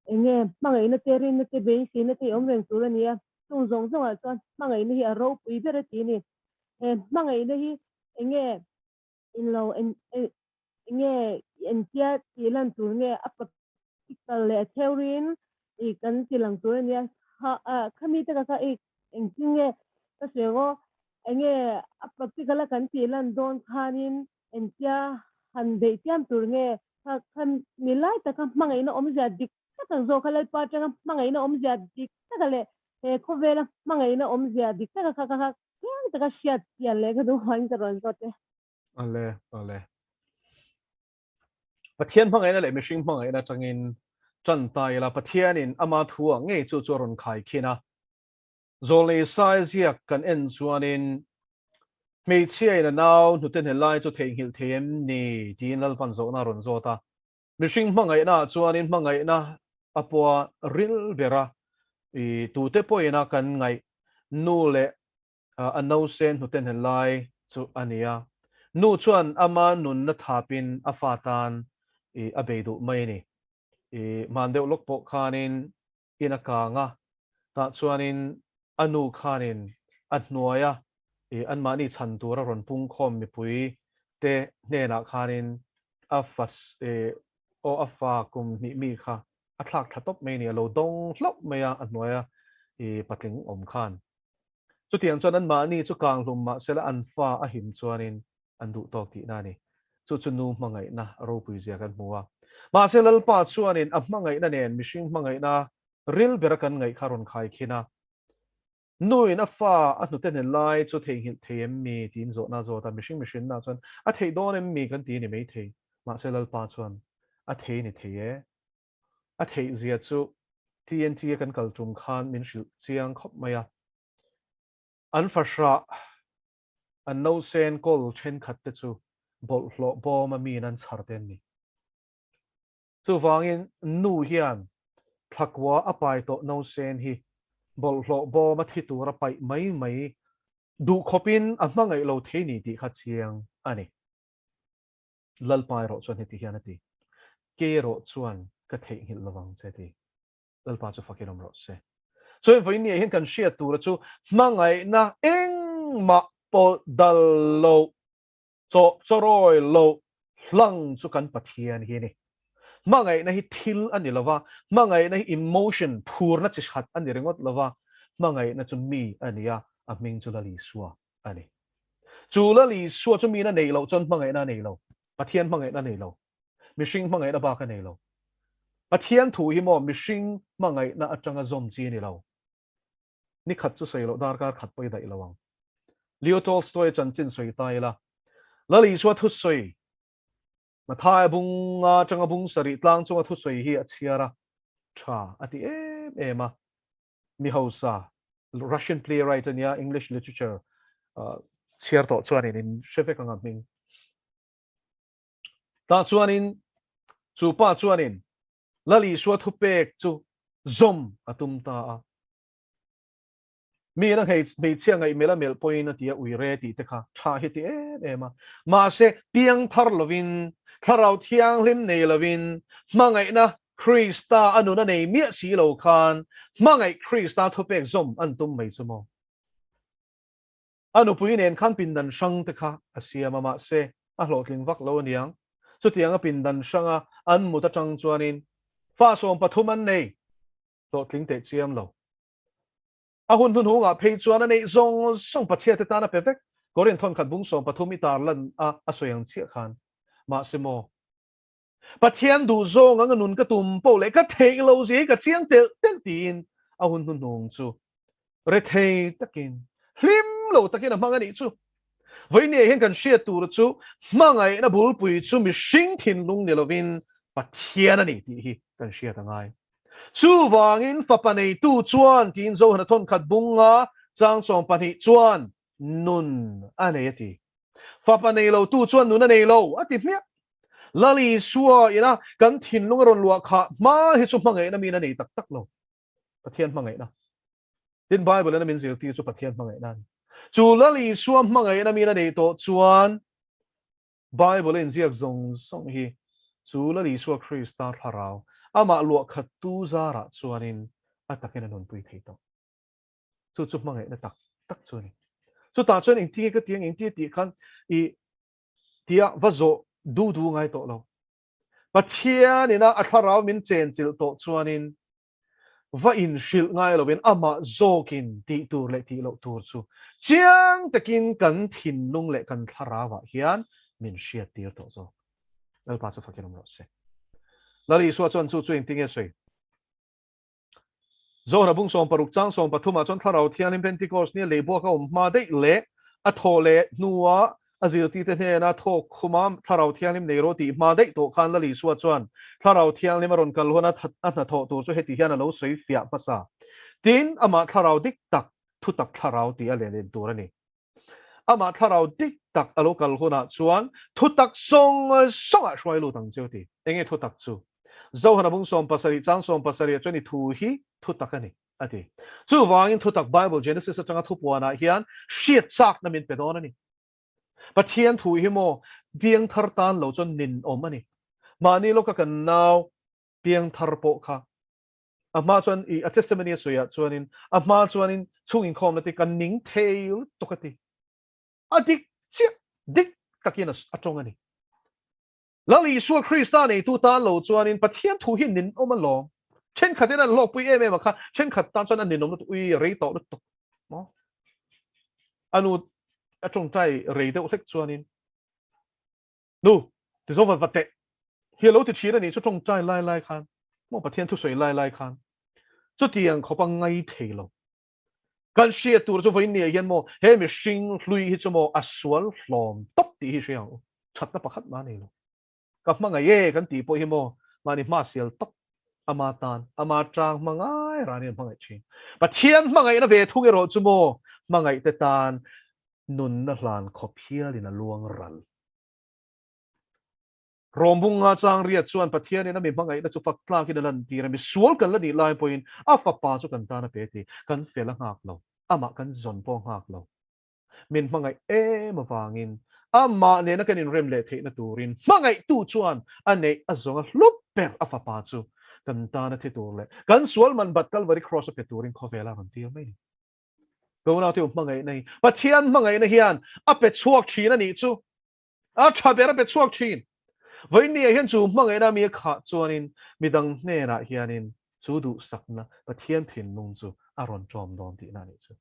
Enge hmangaihna te rinna te beiseina te i awm reng tur a ni a, chung zawng zawngah chuan hmangaihna hi a ropui ber a ti a ni. He hmangaihna hi enge in lo enge entia tih lan tur nge a practical leh a theory in i kan ti lang tur a nia khami te ka kha i engtin nge ka sawi ang aw enge a practical a kan tih lan dawn khanin entia han beih chiam tur nge kha kha mi lai taka hmangaihna awmzia dik tak ang zawk kha Lalpa atanga hmangaihna awmzia dik taka leh he khawvela hmangaihna awmzia dik taka kha kha chiang taka hriat chian leh ka duh vangin ka rawn zawt e. Ale, ale. Pathian hmangaihna leh mihring hmangaihna atangin tan ta ila, Pathianin ama thu ah ngei chu chu a rawn khai khin a. Zawlnei sai ziak kan en chuanin hmeichhia in a nau hnute hne lai chu theihnghilh thei em ni tiin Lalpan zawhna a rawn zawt a. Mihring hmangaihna ah chuanin hmangaihna a pawha ril bera i tute pawhin a kan ngaih nu leh a nausen hnute hne lai chu a ni a. Nu chuan ama nunna thapin a fa tan i a bei duh mai a ni. I hman deuh lawk pawh khanin in a kang a, tah chuanin a nu khanin a hnuaia i anmahni chhan tura rawn pungkhawm mipui te hnenah khanin a fa aw a fa kum hnih mi kha a thlak thla tawp mai a ni, a lo dawng hlauh mai a, a hnuaia i patling awm khan. Chutiang chuan anmahni chu kang hlum mahsela an fa a him chuanin an duh tawk tihna a ni. Chu chu nu hmangaihna ropui zia kan hmu a. Mahse Lalpa chuanin a hmangaihna nen mihring hmangaihna ril bera kan ngaih kha rawn khai khin a. Nuin a fa a hnute hne lai chu theihnghilh thei em mi? tiin zawhna a zawt a, mihring mihrinna chuan a theih dawn em mi kan ti ni mai thei. Mahse Lalpa chuan a thei ni thei e. A theih zia chu TNT a kan kal tum khan min hrilh chiang khawp mai a. An fahrah an nausen kawl thenkhat te chu bawlhhlawh bawm a miin an chhar te an ni. Chuvangin nu hian thlakua a pai tawh nausen hi bawlhhlawh bawm a thi tur a paih mai mai duh khawpin a hmangaih lo thei ni tih kha chiang a ni. Lalpa erawh chuan heti hian a ti, Kei erawh chuan ka theihnghilh lovang che ti. Lalpa chu fakin awm rawh se. Chuan vawiin ni ah hian kan hriat tura chu hmangaihna engmah pawlh dal loh Chaw chawrawi loh hlang chu kan Pathian hi a ni. Hmangaihna hi thil a ni lova, hmangaihna hi emotion, phurna chi khat a ni ringawt lova, hmangaihna chu mi a ni a, a hming chu Lal Isua a ni. Chu Lal Isua chu miin a neih loh chuan hmangaihna a nei lo, Pathian hmangaihna a nei lo, mihring hmangaihna bak a nei lo. Pathian thu hi maw mihring hmangaihna atanga zawm chi a ni lo. Ni khat chu sawi loh darkar khat pawh i daih lo ang. Leo Tolstoy chanchin sawi ta ila, Lal Isua thusawi, Mathaia bunga atanga bung sarih tlang chunga thusawi hi a chhiar a, tha a ti em em a. Mi hausa, Russian playwright a nia, English literature chhiar tawh chuanin in hre vek ang a hming. Tah chuanin chu pa chuanin Lal Isua thupek chu zawm a tum ta a. Mi ina hmeichhia ngaih melh a melh pawhin a ti a, ui re tih te kha tha hi ti em em a. Mahse, piangthar lovin, Thlarau Thianghlim nei lovin, hmangaihna Krista a nun a nei miah si lo khan hmangaih Krista thupek zawm an tum mai chu maw? A nupui nen khan pindan hrang te kha a siam a, mahse, a hlawhtling vak lo aniang. Chutianga pindan hranga an mut atang chuanin fa 13 an nei hlawhtling teh chiam lo. A hun hnuhnungah phei chuan a neih zawng zawng Pathian te tan a pe vek. Korin thawnkhat bung 13 i tar lan a a sawi ang chiah khan. Mahse maw? Pathian duh zawng anga nun ka tum poh leh ka theih lo zia hi ka chiang telh telh tiin a hun hnuhnung chu rethei takin, hlim lo takin a hmang a nih chu. Vawinia hian kan hriat tur chu hmangaihna bulpui chu mihring thinlung ni lovin Pathian a ni tih hi kan hriat a ngai. Chuvangin fapa neitu chuan tiin Johana thawnkhat bunga chang 12 chuan nun a nei a ti. Fapa nei lo tu chuan nun a nei lo a ti hmiah. Lal Isua ina kan thinlung a rawn luah khah hma hi chu hmangaihna min a nei tak tak lo. Pathian hmangaihna. Tin Bible in a min zirtir chu Pathian hmangaihna a ni. Chu Lal Isua hmangaihna min a neih tawh chuan Bible a inziak zawng zawng hi chu Lal Isua Krista thlarau amah luah khattu zarah chuanin a takin a nunpui thei tawh. Chu chu hmangaihna tak tak chu a ni. Chutah chuan engtinge ka ti ang, engtinge tih khan i tia va zawh du du ngai tawh lo. Pathian ina a thlarau min chenchilh tawh chuanin va inhrilh ngai lovin amah zawkin tih tur leh tih loh tur chu chiang takin kan thinlung leh kan thlarauah hian min hriattir tawh zawk. Lalpa chu fakin awm rawh se. Lal Isua chuan chu chu engtinge sawi? Zohra bung 60 chang 13 ah chuan Thlarau Thianghlim Pentecost nia lehbuak a awm hma daih leh a thawh leh hnua a zirtite hnena thawk khuma Thlarau Thianghlim nei rawh tih hma daih tawh khan Lal Isua chuan Thlarau Thianghlim a rawn kal hun a a hnathawh tur chu heti hian a lo sawi fiah hmasa. Tin, amah Thlarau dik tak, thutak Thlarau tih a lehlen tur a ni. Amah Thlarau dik tak a lo kal hunah chuan thutak sawng sawngah hruai lut ang che u ti. Enge thutak chu? Zohana bung 70 chang 70 ah chuan i thu hi thutak a ni, a ti. Chuvangin thutak Bible Genesis atanga thupuanah hian hriat chakna min pe dawn a ni. Pathian thu hi maw piangthar tan lo chuan ninawm a ni. Mahni lawka kan nau piangthar pawh kha A hma chuan i a testimony a sawiah chuanin a hma chuanin chhung inkhawmna te kan ning thei lutuk a ti. A dik chiah, dik takin a tawng a ni. Lal Isua Krista neitu tan lo chuanin Pathian thu hi ninawm alawm. Thenkhatin an hlawkpui em em a kha, thenkhat tan chuan a ninawm lutuk, ui a rei tawh lutuk. Maw? A nu a tawngtai rei deuh hlek chuanin Nu, ti zo vat vat teh. Hi a lo ti thin a nih chu tawngtai lai lai khan, maw Pathian thusawi lai lai khan chutiang khawp a ngai thei lo. Kan hriat tur chu vawiin niah hian maw he mihring hlui hi chu maw a sual hlawm tawp tih hi hria ang u. Thatna pakhat mah a nei lo. Ka hmangaih e kan tih pawh hi maw mahni hma sial tawp ama tan ama tang hma ngai ran hian hmangaih thin. Pathian hmangaihna ve thung erawh chu maw hmangaihte tan nunna hlan khawp hialin a luang ral. Rawmbunga chang riat chuan Pathianin a mi hmangaihna chu fak tlakin a lantir a, misual kan la nih lai pawhin a fapa chu kan tan a pe ti. Kan fel a nghak lo, amah kan zawn pawh a nghak lo. Min hmangaih em avangin amah nena kan inrem leh theihna turin hmangaihtu chuan a neih a zawng a hlup ber a fapa chu kan tan a thi tur leh kan sual man bat Kalvari Kraws a pe turin khawvel a rawn tir mai ni. Ka unaute u hmangaihna hi Pathian hmangaihna hian a pe chhuak thin a nih chu. A tha ber a pe chhuak thin. Vawiinniah hian chu hmangaihna mi a khah chuanin midang hnenah hianin chu duhsakna Pathian thinlung chu a rawn tawm dawn tihna a nih chu.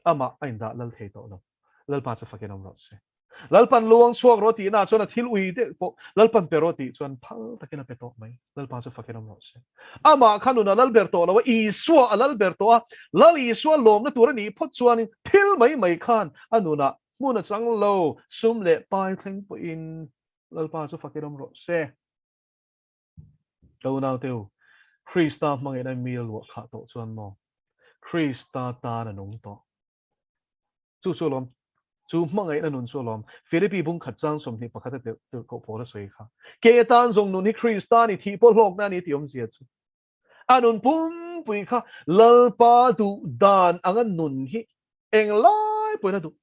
Amah a indah lal thei tawh lo. Lalpa chu fakin awm rawh se. Lalpan luang chhuak rawh tihna chuan a thil ui deuh pawh Lalpan pe rawh tih chuan phal takin a pe tawh mai. Lalpa chu fakin awm rawh se. Amah kha nun a lal ber tawh lo a, Isua a lal ber tawh a, Lal Isua lawmna tur a nih phawt chuanin thil mai mai khan a nunah Hmun a chang lo, sum leh pai thleng pawhin Lalpa chu fakin awm rawh se. Ka unaute u, Krista hmangaihna mi a luah khah tawh chuan maw? Krista tan a nung tawh. Chu chu alawm, chu hmangaihna nun chu alawm. Philippi bung khat chang 21 a tirh tirhkoh pawl a sawi kha. Ke atan zawng nun hi Krista ni thih pawh hlawkna a ni tih awmzia chu. A nun pumpui kha Lalpa duh dan anga nun hi englai pawhin a duh.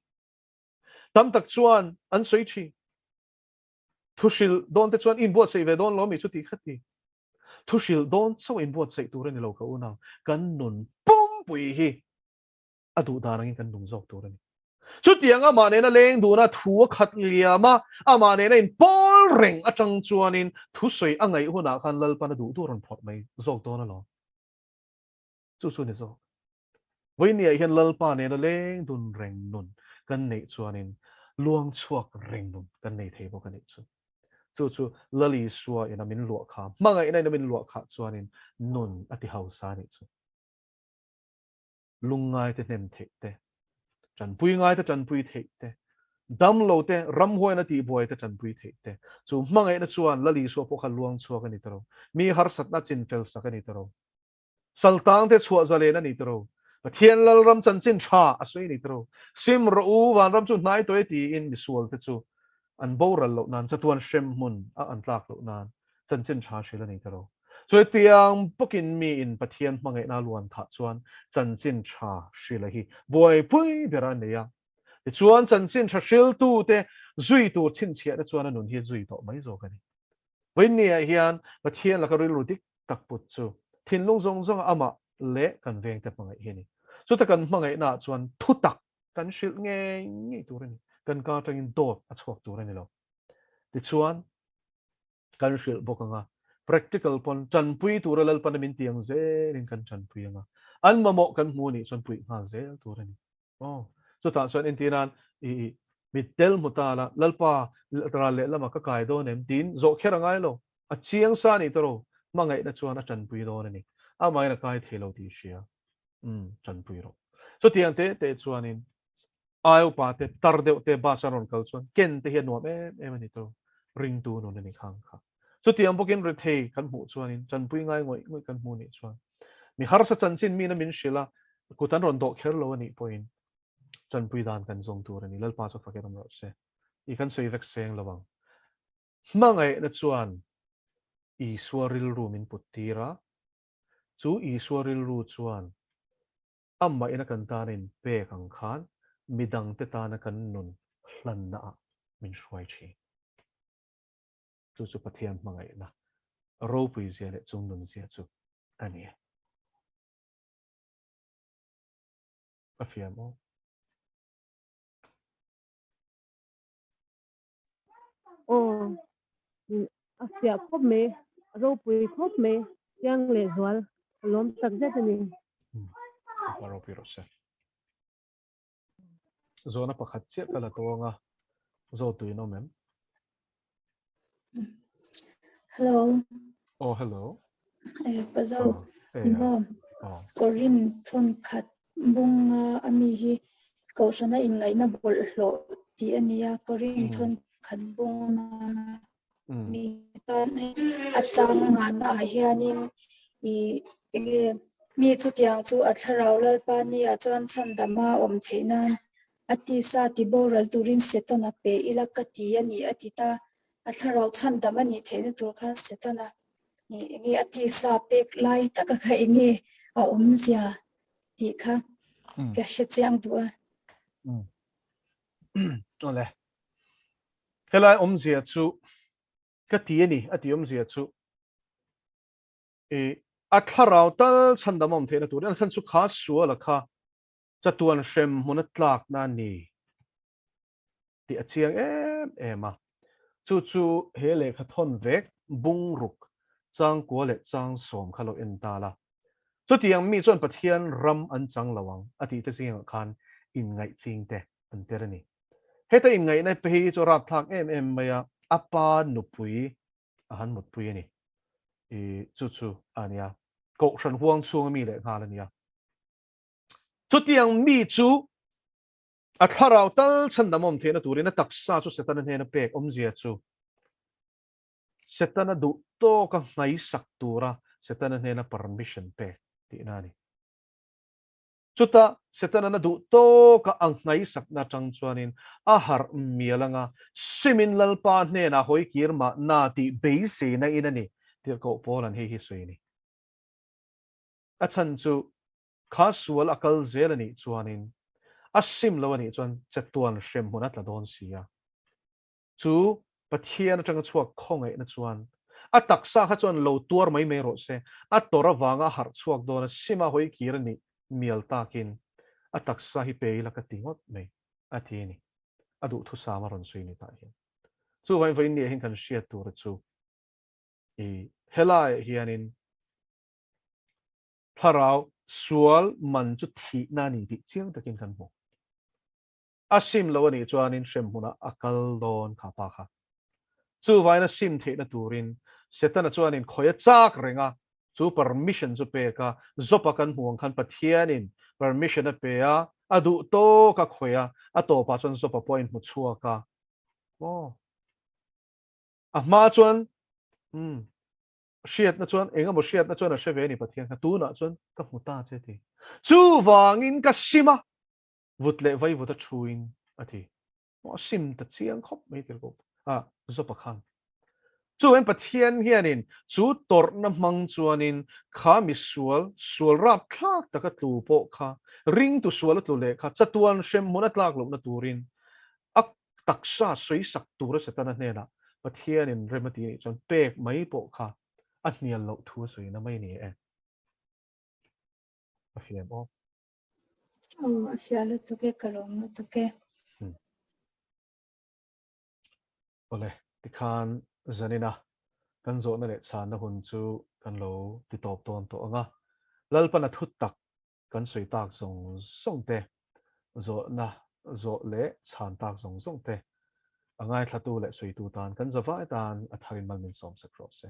Tam tak chuan an sawi thin. Thuhrilh dawn te chuan inbuatsaih ve dawn lo mi chu tih kha ti. Thuhrilh dawn chauh inbuatsaih tur a ni lo ka unau. Kan nun pumpui hi a duh dan angin kan nung zawk tur a ni. Chutiang amah nena leng duna thu a khat liam a, amah nena inpawl reng atang chuanin thusawi a ngaih hunah khan Lalpan a duh duh rawn phawrh mai zawk dawn alawm. Chu chu ni zawk. Vawinia hian Lalpa nena leng dun reng nun kan neih chuanin luang chhuak reng nun kan nei thei bawk a nih chu. Chu chu Lal Isua ina min luah kha, hmangaihna ina min luah khah chuanin nun a ti hausa a nih chu. Lungngai te hnem theih te, tanpui ngai te tanpui theih te, damlo te ramhuaina tihbuai te tanpui theih te, chu hmangaihna chuan Lal Isua pawh kha luang chhuak a ni ta ro, mi harsatna chinfel sak a ni ta ro, saltang te chhuah zalen a ni ta ro, Pathian Lalram chanchin tha a sawi a ni ta ro, sim rawh u, vanram chu hnai tawh e tiin misual te chu an boral loh nan, chatuan hrem hmun a an tlak loh nan chanchin tha hril a ni ta ro. Chutiang bawkin miin Pathian hmangaihna luan thah chuan chanchin tha hrila hi buaipui ber a nei a. Tichuan chanchin tha hriltute zui tur chhinchhiahna chuan a nun hi a zui tawh mai zawk a ni. Vawiinniah hian Pathian laka rilru dik tak put chu thinlung zawng zawnga amah leh kan vengte hmangaih hi a ni. Chuta kan hmangaihnaah chuan thutak kan hrilh ngei ngei tur a ni. Kan ka atangin dawt a chhuak tur a ni lo. Tichuan kan hrilh bawk ang a, practical pawn tanpui tura Lalpana min ti ang zelin kan tanpui ang a, an mamawh kan hmu anih chuan puih nghal zel tur a ni. Aw, chutah chuan entir nan i mit tel hmu ta la, Lalpa ral leh lamah ka kai dawn em tiin zawh kher a ngai lo, a chiang sa anih tawh ro, hmangaihna chuan a tanpui dawn a ni, amahin a kai thei lo tih hria, umm, tanpui rawh. Chutiang te te chuanin Ai upa te, tar deuh te bus an rawn kal chuan ken te hi a nuam em em a ni tawh, ringtu nun a ni khang kha. Chutiang bawkin rethei kan hmuh chuanin chanpui ngai ngawih ngawih kan hmuh nih chuan mi harsa chanchin mina min hrilh a, kut an rawn dawh kher lo a nih pawhin chanpui dan kan zawng tur a ni. Lalpa chu fakin awm rawh se. I kan sawi vek seng lo ang. Hmangaihna chuan Isua rilru min put tir a, chu Isua rilru chuan Amah ina kan tana inpek ang khan midangte tana kan nun hlanna ah min hruai thin. Chu chu Pathian hmangaihna ropui zia leh chung nun zia chu a ni e. A fiam aw. Aw, a fiah khawp mai, a ropui khawp mai, chiang leh zual a lawm tak zet a ni. A ropui rawh se. Zawhna pakhat chiah ka la tawng a, zawt tuin awm em? Hello. Oh, hello. Eh, pazo. Ni maw? Korin thon khat. Bunga a mi hi Kohhrana inngaihna bawlhhlawh tih a ni a, Korinthon khat bunga mi tan a chang ngahna ah hianin ih enge mi chutiang chu a thlarau Lalpa nia chuan chhandama awm theih nan a tisa ti boral turin Setana pe ila ka ti a ni a ti ta. A thlarau chhandam a nih theihna tur khan Setana ih enge a tisa pek lai taka kha enge a awmzia tih kha ka hre chiang duh a. Awle. Helai awmzia chu ka ti a ni a ti awmzia chu i a thlarau tal chhandam a awm theihna tur a chhan chu kha suala kha chatuan hrem hmun a tlakna a ni tih a chiang em em a. Chu chu he lehkha thawn vek bungruk changkua leh changsawm kha lo en ta la. Chutiang mi chuan Pathian ram an chang lo ang a tih te zingah khan inngaih ching te an tel a ni. Heta inngaihna pe hi chu rapthlak em em mai a, a pa nupui a han mutpui a ni. I chu chu a nia. Kohhran huang chhunga mi leh nghal a nia. Chutiang mi chu a thlarau tal chhandam awm theihna turin a taksa chu Setana hnena pek awmzia chu Setana duh tawka hnaisak tura Setana hnena permission pek tihna a ni. Chuta Setana na duh tawka a hnaisakna atang chuanin a harh mial anga simin Lalpa hnenah hawi kir mah na tih beiseina in a ni tirhkoh Paul an hei hi sawi a ni. A chhan chu kha sual a kal zel a nih chuanin a sim lo a nih chuan chatuan hremhmun a tla dawn si a. Chu Pathian atanga chhuak khawngaihna chuan a taksa kha chuan lo tuar mai mai rawh se, a tawrh avanga a harh chhuak dawn a, sima hawi kir a nih mial takin a taksa hi pe ila ka ti ngawt mai a ti a ni. A duhthusam a rawn sawi ni tah hian. Chuvangin vawiin ni ah hian kan hriat tura chu i helaiah hianin thlarau sual man chu thihna a ni tih chiang takin kan hmu. A sim lo a nih chuanin hremhmunah a kal dawn kha pa kha. Chuvain a sim theihna turin Setana chuanin khawi a chak reng a, chu permission chu pek a, Job-a kan hmuh ang khan Pathianin permission a pe a, a duh tawk a khawi a, a tawpah chuan Job-a pawh a inhmu chhuak a. Aw. A hma chuan, umm, hriatna chuan, eng emaw hriatna chuan a hre ve a ni Pathian kha, tunah chuan ka hmu ta che ti. Chuvangin ka sim a, Vut leh vai vut a thuin a ti. Maw a sim ta chiang khawp mai tir ko a Zopa khan. Chuan Pathian hianin chu tawrhna hmang chuanin kha misual, sual rapthlak taka tlu pawh kha ringtu sual a tlu leh kha chatuan hremhmun a tlak lohna turin a taksa sawisak tura Setana hnenah Pathianin rem a ti anih chuan pek mai pawh kha a hnial loh thu a sawina mai ni e. A fiam aw. Aw, a fiah lutuk e, ka lawm lutuk e. Awle, tikhan zanina kan zawhna leh chhanna hun chu kan lo ti tawp dawn tawh ang a. Lalpan a thu tak kan sawi tak zawng zawng te, zawhna zawh leh chhan tak zawng zawng te a ngaithlatu leh sawitu tan kan zavai tan a tharin mal min sawmsak rawh se.